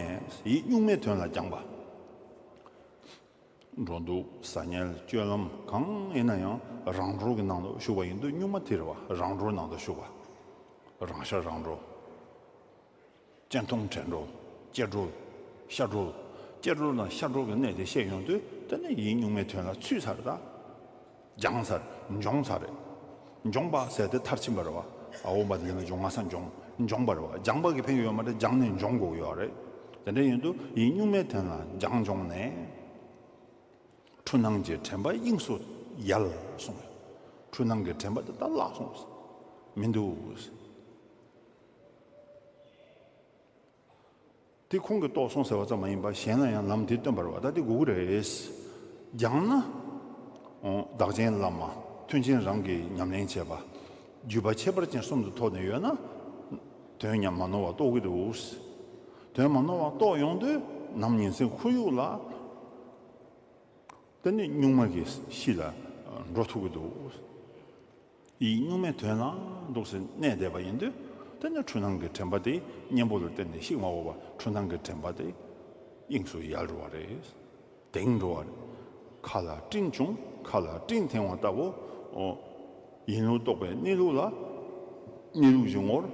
ཡིད་གཉུག་མའི་དོན་ལ་སྦྱངས་པ། འགྲོ་འདུག་ཟ་ཉལ་སྤྱོད་ལམ་གང་ཡིན་ན་ཡང་རང་གྲོལ་གྱི་ནང་དུ་ཞུགས་པ་ཡིན་དུས་གཉུག་མ་དེ་རེད་བ། རང་གྲོལ་ནང་དུ་ཞུགས་པ། རང་ཤར་རང་གྲོལ། སྤྱན་མཐོང་དྲན་གྲོལ། སྐྱེ་གྲོལ། ཤར་གྲོལ། སྐྱེ་གྲོལ་དང་ཤར་གྲོལ་གྱི་གནད་དེ་ཤེས་ཡོང་དུས་དེ་ནི་ཡིད་གཉུག་མའི་དོན་ལ་ཚུད་ཚར། ད་སྦྱངས་ཚར། འབྱོངས་ཚར་རེད། འབྱོངས་པ་ཟེར་དེ་མཐར་ཕྱིན་པ་རེད་བ། ཨ་འོ་མ་དེ་ལ་འབྱོངས་ང་ས་འབྱོངས། འབྱོངས་པ་རེད་བ། སྦྱངས་པ་གི་ཕན་ཡོད་མ་རེད། སྦྱངས་ནས་འབྱོངས་དགོས་ཀྱི་ཡོད་རེད། དེ་འདྲ་ཡིན་དུས་ཡིད་གཉུག་མའི་དོན་ལ་སྦྱངས་སྦྱོངས་ནས། འཁྲུལ་སྣང་གི་དྲན་པ་དབྱིངས་སུ་ཡལ་གསུངས། འཁྲུལ་སྣང་གི་དྲན་པ་དེ་ད་བརླག་སོང་། མི་འདུག། དེ་ཁོང་གིས་རྟོགས་སོང་ཟེར་བ་ཙམ་མ་ཡིན་པར་གཞན་ལ་ཡང་ལམ་དེ་སྟོན་པ་རེད་བ། ད་དེ་དགོས་ཀྱི་རེད། སྦྱངས་ན། འོ། བདག་ཆེན་བླ་མ་མཐུན་རྐྱེན་རང་གིས་ཉམས་ལེན་བྱས་པ། བརྒྱུད་པ་ཁྱད་པར་ཅན་གསུམ་དུ་ཐོགས་ནས་ཡོད་ན། དོན་ཉམས་མ་ནོར་བ་རྟོགས་ཀྱི་འདུག། དོན་མ་ནོར་བ་རྟོགས་ཡོང་དུས་ནམ་ཉིན་མཚན་ཁོར་ཡུག་ལ། དེ་ནི་གཉུག་མ་གི་གཤིས་ལ་འགྲོ་ཐུབ་ཀྱི་འདུག། ཡིད་གཉུག་མའི་དོན་ལ་འདུག་སེ་གནས་བསྡད་པ་ཡིན་དུས་དེ་ནི་འཁྲུལ་སྣང་གི་དྲན་པ་དེ་གཉེན་པོ་ལ་བརྟེན་ནས་ཞིག་མ་འོངས་པ། འཁྲུལ་སྣང་གི་དྲན་པ་དེ་དབྱིངས་སུ་ཡལ་འགྲོ་བ་རེད། དེངས་འགྲོ་བ་རེད། མཁའ་ལ་སྤྲིན་བྱུང་། མཁའ་ལ་སྤྲིན་དེངས་པ་ལྟ་བུ། འོ། ཡིན་ལུགས་རྟོགས་པའི་གནས་ལུགས་ལ། གནས་ལུགས་ཀྱི་ངོར་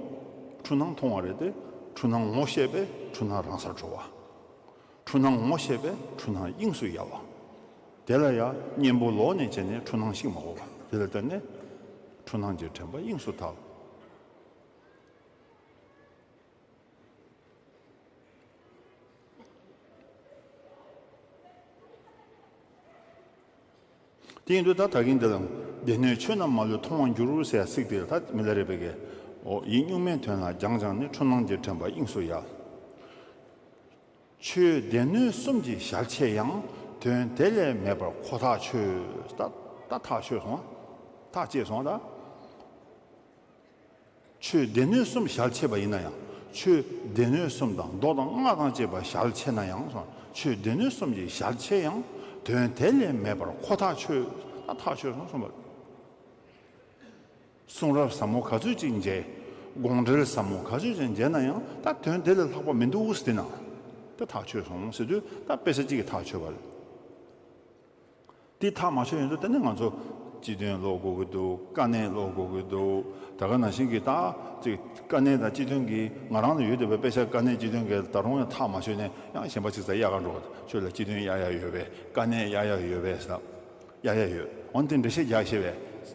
འཁྲུལ་སྣང་མཐོང་བ་རེད་དེ། འཁྲུལ་སྣང་ངོ་ཤེས་པས་འཁྲུལ་སྣང་རང་སར་གྲོལ་བ། འཁྲུལ་སྣང་ངོ་ཤེས་པས་འཁྲུལ་སྣང་དབྱིངས་སུ་ཡལ་བ། དེ་ལ་ཡང་གཉེན་པོ་ལོགས་ནས་བྱས་ནས་འཁྲུལ་སྣང་ཞིག་མ་འོངས་པ། དེ་ལ་བརྟེན་ནས་འཁྲུལ་སྣང་གི་དྲན་པ་དབྱིངས་སུ་དག། དེ་ཡིན་དུས་ད་ད་གིན་འདི་ལ། སྡེ་སྣོད་ཆོས་རྣམས་མ་ལུས་མཐོང་བར་འགྱུར་ཟེར་ཡ་ཚིག་དེ་ལ་ད་མི་ལ་རས་པའི་གི། འོ། ཡིད་གཉུག་མའི་དོན་ལ་སྦྱངས་སྦྱངས་ནས་འཁྲུལ་སྣང་གི་དྲན་པ་དབྱིངས་སུ་ཡལ། ཆོས་སྡེ་སྣོད་གསུམ་གྱི་ཞལ་ཕྱེ་ཡང་། དོན་དེ་ལས་མེད་པར་ཁོ་ཐག་ཆོད། ད་ད་ཐག་ཆོད་སོང་བ། ཐག་བཅད་སོང་བ་ད། ཆོས་སྡེ་སྣོད་གསུམ་ཞལ་ཕྱེ་བ་ཡིན་ན་ཡང་། ཆོས་སྡེ་སྣོད་གསུམ་དང་མདོ་དང་སྔགས་དང་བཅས་པ་ཞལ་ཕྱེ་ན་ཡང་སོང་། ཆོས་སྡེ་སྣོད་གསུམ་གྱི་ཞལ་ཕྱེ་ཡང་། དོན་དེ་ལས་མེད་པར་ཁོ་ཐག་ཆོད། ད་ཐག་ཆོད་སོང་གསུངས་པ། གསུང་རབ་ཟབ་མོ་ག་ཚོད་ཅིག་མཇལ། དགོངས་འགྲེལ་ཟབ་མོ་ག་ཚོད་ཅིག་མཇལ་ན་ཡང་། ད་དོན་དེ་ལས་ལྷག་པ་མི་འདུག་ཟེར་ན། ད་ཐག་ཆོད་སོང་ཟེར་དུས་ད་དཔེ་ཆ་གཅིག་གིས་ཐག་ཆོད་པ་རེད། དེ་ཐག་མ་ཆོད་ཡོང་དུས་ད་ནི་ང་ཚོ་སྤྱི་དོན་ཀློག་དགོས་ཀྱི་འདུག། དཀའ་གནད་ཀློག་དགོས་ཀྱི་འདུག། ད་ག་ནང་བཞིན་གྱི་ད་ཅིག་དཀའ་གནད་དང་སྤྱི་དོན་གྱི་ང་རང་ལ་ཡོད་བསྡད་པའི་དཔེ་ཆ་དཀའ་གནད་སྤྱི་དོན་གྱི་ད་རུང་ཡང་ཐག་མ་ཆོད་ནས་ཡང་གཞན་པ་ཅིག་ས་གཡར་ག་འགྲོ། ཁྱོད་ལ་སྤྱི་དོན་གཡར་ཡ་ཡོད་པས། དཀའ་གནད་གཡར་ཡ་ཡོད་པས་ཟེར། གཡར་ཡ་ཡོད། འོན་ཏེ་འགྲེལ་བཤད་རྒྱག་ཤེས་པས་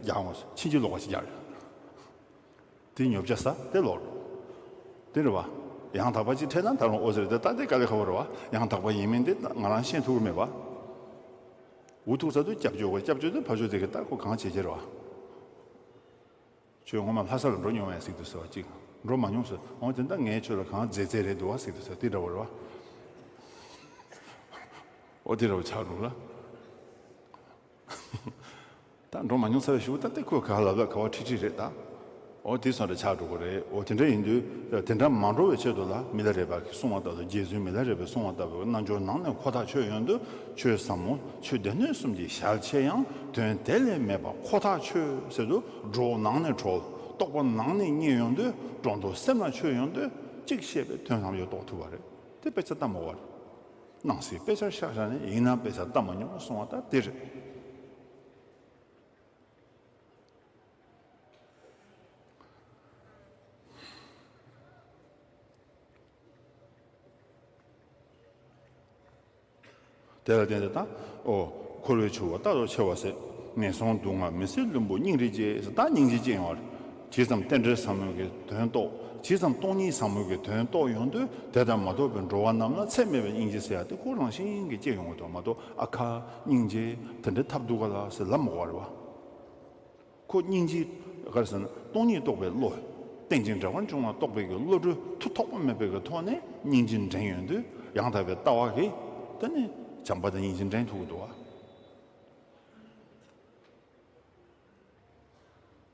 རྒྱག་འོང་། ཕྱིན་ཅི་ལོག་པ་ཞིག་རྒྱག་རེད། དེ་ཉོབ་ཆ་ས་དེ་ལོག་རེད། དེ་རེད་བ། ཡང་དག་པ་ཅིག་འཕྲད་ན་ད་རུང་ཨོ་ཟེར་དེ་ད་དེ་དཀའ་ལས་ཁག་པོ་རེད་བ། ཡང་དག་པ་ཡིན་མིན་དེ་ང་རང་ཤེས་ཐུབ་ཀྱི་མེད་བ། འུ་ཐུག་ས་དུ་སྐྱབས་བཅོལ་དགོས། སྐྱབས་བཅོལ་དུ་ཕར་ཕྱོགས་དེ་གི་ད་ཁོ་གང་བྱེད་ཀྱི་རེད་བ། ཁྱོད་སྔོན་མ་ལྷ་ས་ལ་འགྲོ་མྱོང་ཡ་ཟིག་ཏུ་ཟེར་བ་ཅིག། འགྲོ་མ་མྱོང་ཟེར། འོ་དེ་འདྲ་ངས་ཁྱོད་ལ་གང་མཛེས་མཛེས་རེད་འདུག་བ་ཟིག་ཏུ་ཟེར། དེ་འདྲ་བོ་རེད་བ། འོ་དེ་འདྲ་བོ་ཆགས་འགྲོ་ལ། ད་འགྲོ་མ་མྱོང་ཚར་བའི་གཞུག་ད་དེ་ཁོས་ག་ལབ་ལབ་ག་བ་ཁྲིད་ཁྲིད་རེད་ད། འོ་དེ་སོང་རེད་ཆགས་འགྲོ་གི་རེད། འོ་དེ་འདྲ་ཡིན་དུས་དེ་འདྲ་མ་འགྲོ་བའི་ཆེད་དུ་ལ་མི་ལ་རས་པ་གིས་གསུངས་པ་ལྟ་བུ། རྗེ་བཙུན་མི་ལ་རས་པས་གསུངས་པ་ལྟ་བུ་རྣལ་འབྱོར་ནང་ནས་ཁོ་ཐག་ཆོད་ཡོང་དུས། ཆོས་ཟབ་མོ་ཆོས་སྡེ་སྣོད་གསུམ་གྱི་ཞལ་ཕྱེ་ཡང་། དོན་དེ་ལས་མེད་པ་ཁོ་ཐག་ཆོད་ཟེར་དུས་སྒྲོ་ནང་ནས་གྲོལ། རྟོག་པ་ནང་ནས་རྙེད་ཡོང་དུས་སྒྲོ་འདོགས་སེམས་ལ་ཆོད་ཡོང་དུས་གཅིག་ཤེས་པས་དོན་ཐམས་ཅད་རྟོགས་ཐུབ་པ་རེད། དེ་དཔེ་ཆ་ལྟ་མ་དགོས་པ་རེད། སྣང་སྲིད་དཔེ་ཆར་ཤར་ཤར་ནས་ཡིན་ན་དཔེ་ཆ་ལྟ་མ་མྱོང་གསུང་བ་ད་དེ་རེད། དེ་ལ་བརྟེན་ཏེ་ད། ཨོ། འཁོར་བའི་ཆུ་བོ་རྟག་ཏུ་འཆེལ་བ་ཟད། ངན་སོང་སྡུག་བསྔལ་མི་བཟད་བླུན་པོ་སྙིང་རེ་རྗེ་ཟེར། ད་སྙིང་རྗེ་སྐྱེ་ཡོང་བ་རེད། ཇི་ཙམ་རྟེན་འབྲེལ་ཟབ་མོའི་གི་དོན་རྟོགས། ཇི་ཙམ་སྟོང་ཉིད་ཟབ་མོའི་གི་དོན་རྟོགས་ཡོང་དུས་དེ་ལྟར་མ་རྟོགས་པའི་འགྲོ་བ་རྣམས་ལ་ཚད་མེད་པའི་སྙིང་རྗེ་ཟེར་ཡ་དེ་ཁོ་རང་བཞིན་གྱིས་སྐྱེ་ཡོང་གི་འདུག་མ་གཏོགས་ཨ་ཁ་སྙིང་རྗེ་དེ་འདྲའི་ཐབས་སྡུག་ག་ལ་ཟེར་ལབ་མ་དགོས་པ་རེད་བ། ཁོ་སྙིང་རྗེ་ག་རེ་ཟེར་ན་སྟོང་ཉིད་རྟོགས་པའི་བློ། རྟེན་ཅིང་འབྲེལ་བར་འབྱུང་བ་རྟོགས་པའི་གི་བློ་གྲོས་མཐུ་ཐོགས་པ་མེད་པའི་གི་ཐོག་ནས་སྙིང་རྗེ་འདྲེན་ཡོང་དུས་ཡང་དག་པའི་ལྟ་བ་གིས་དེ་ནི་བྱམས་པ་དང་སྙིང་རྗེ་འདྲེན་ཐུབ་ཀྱི་འདུག་བ།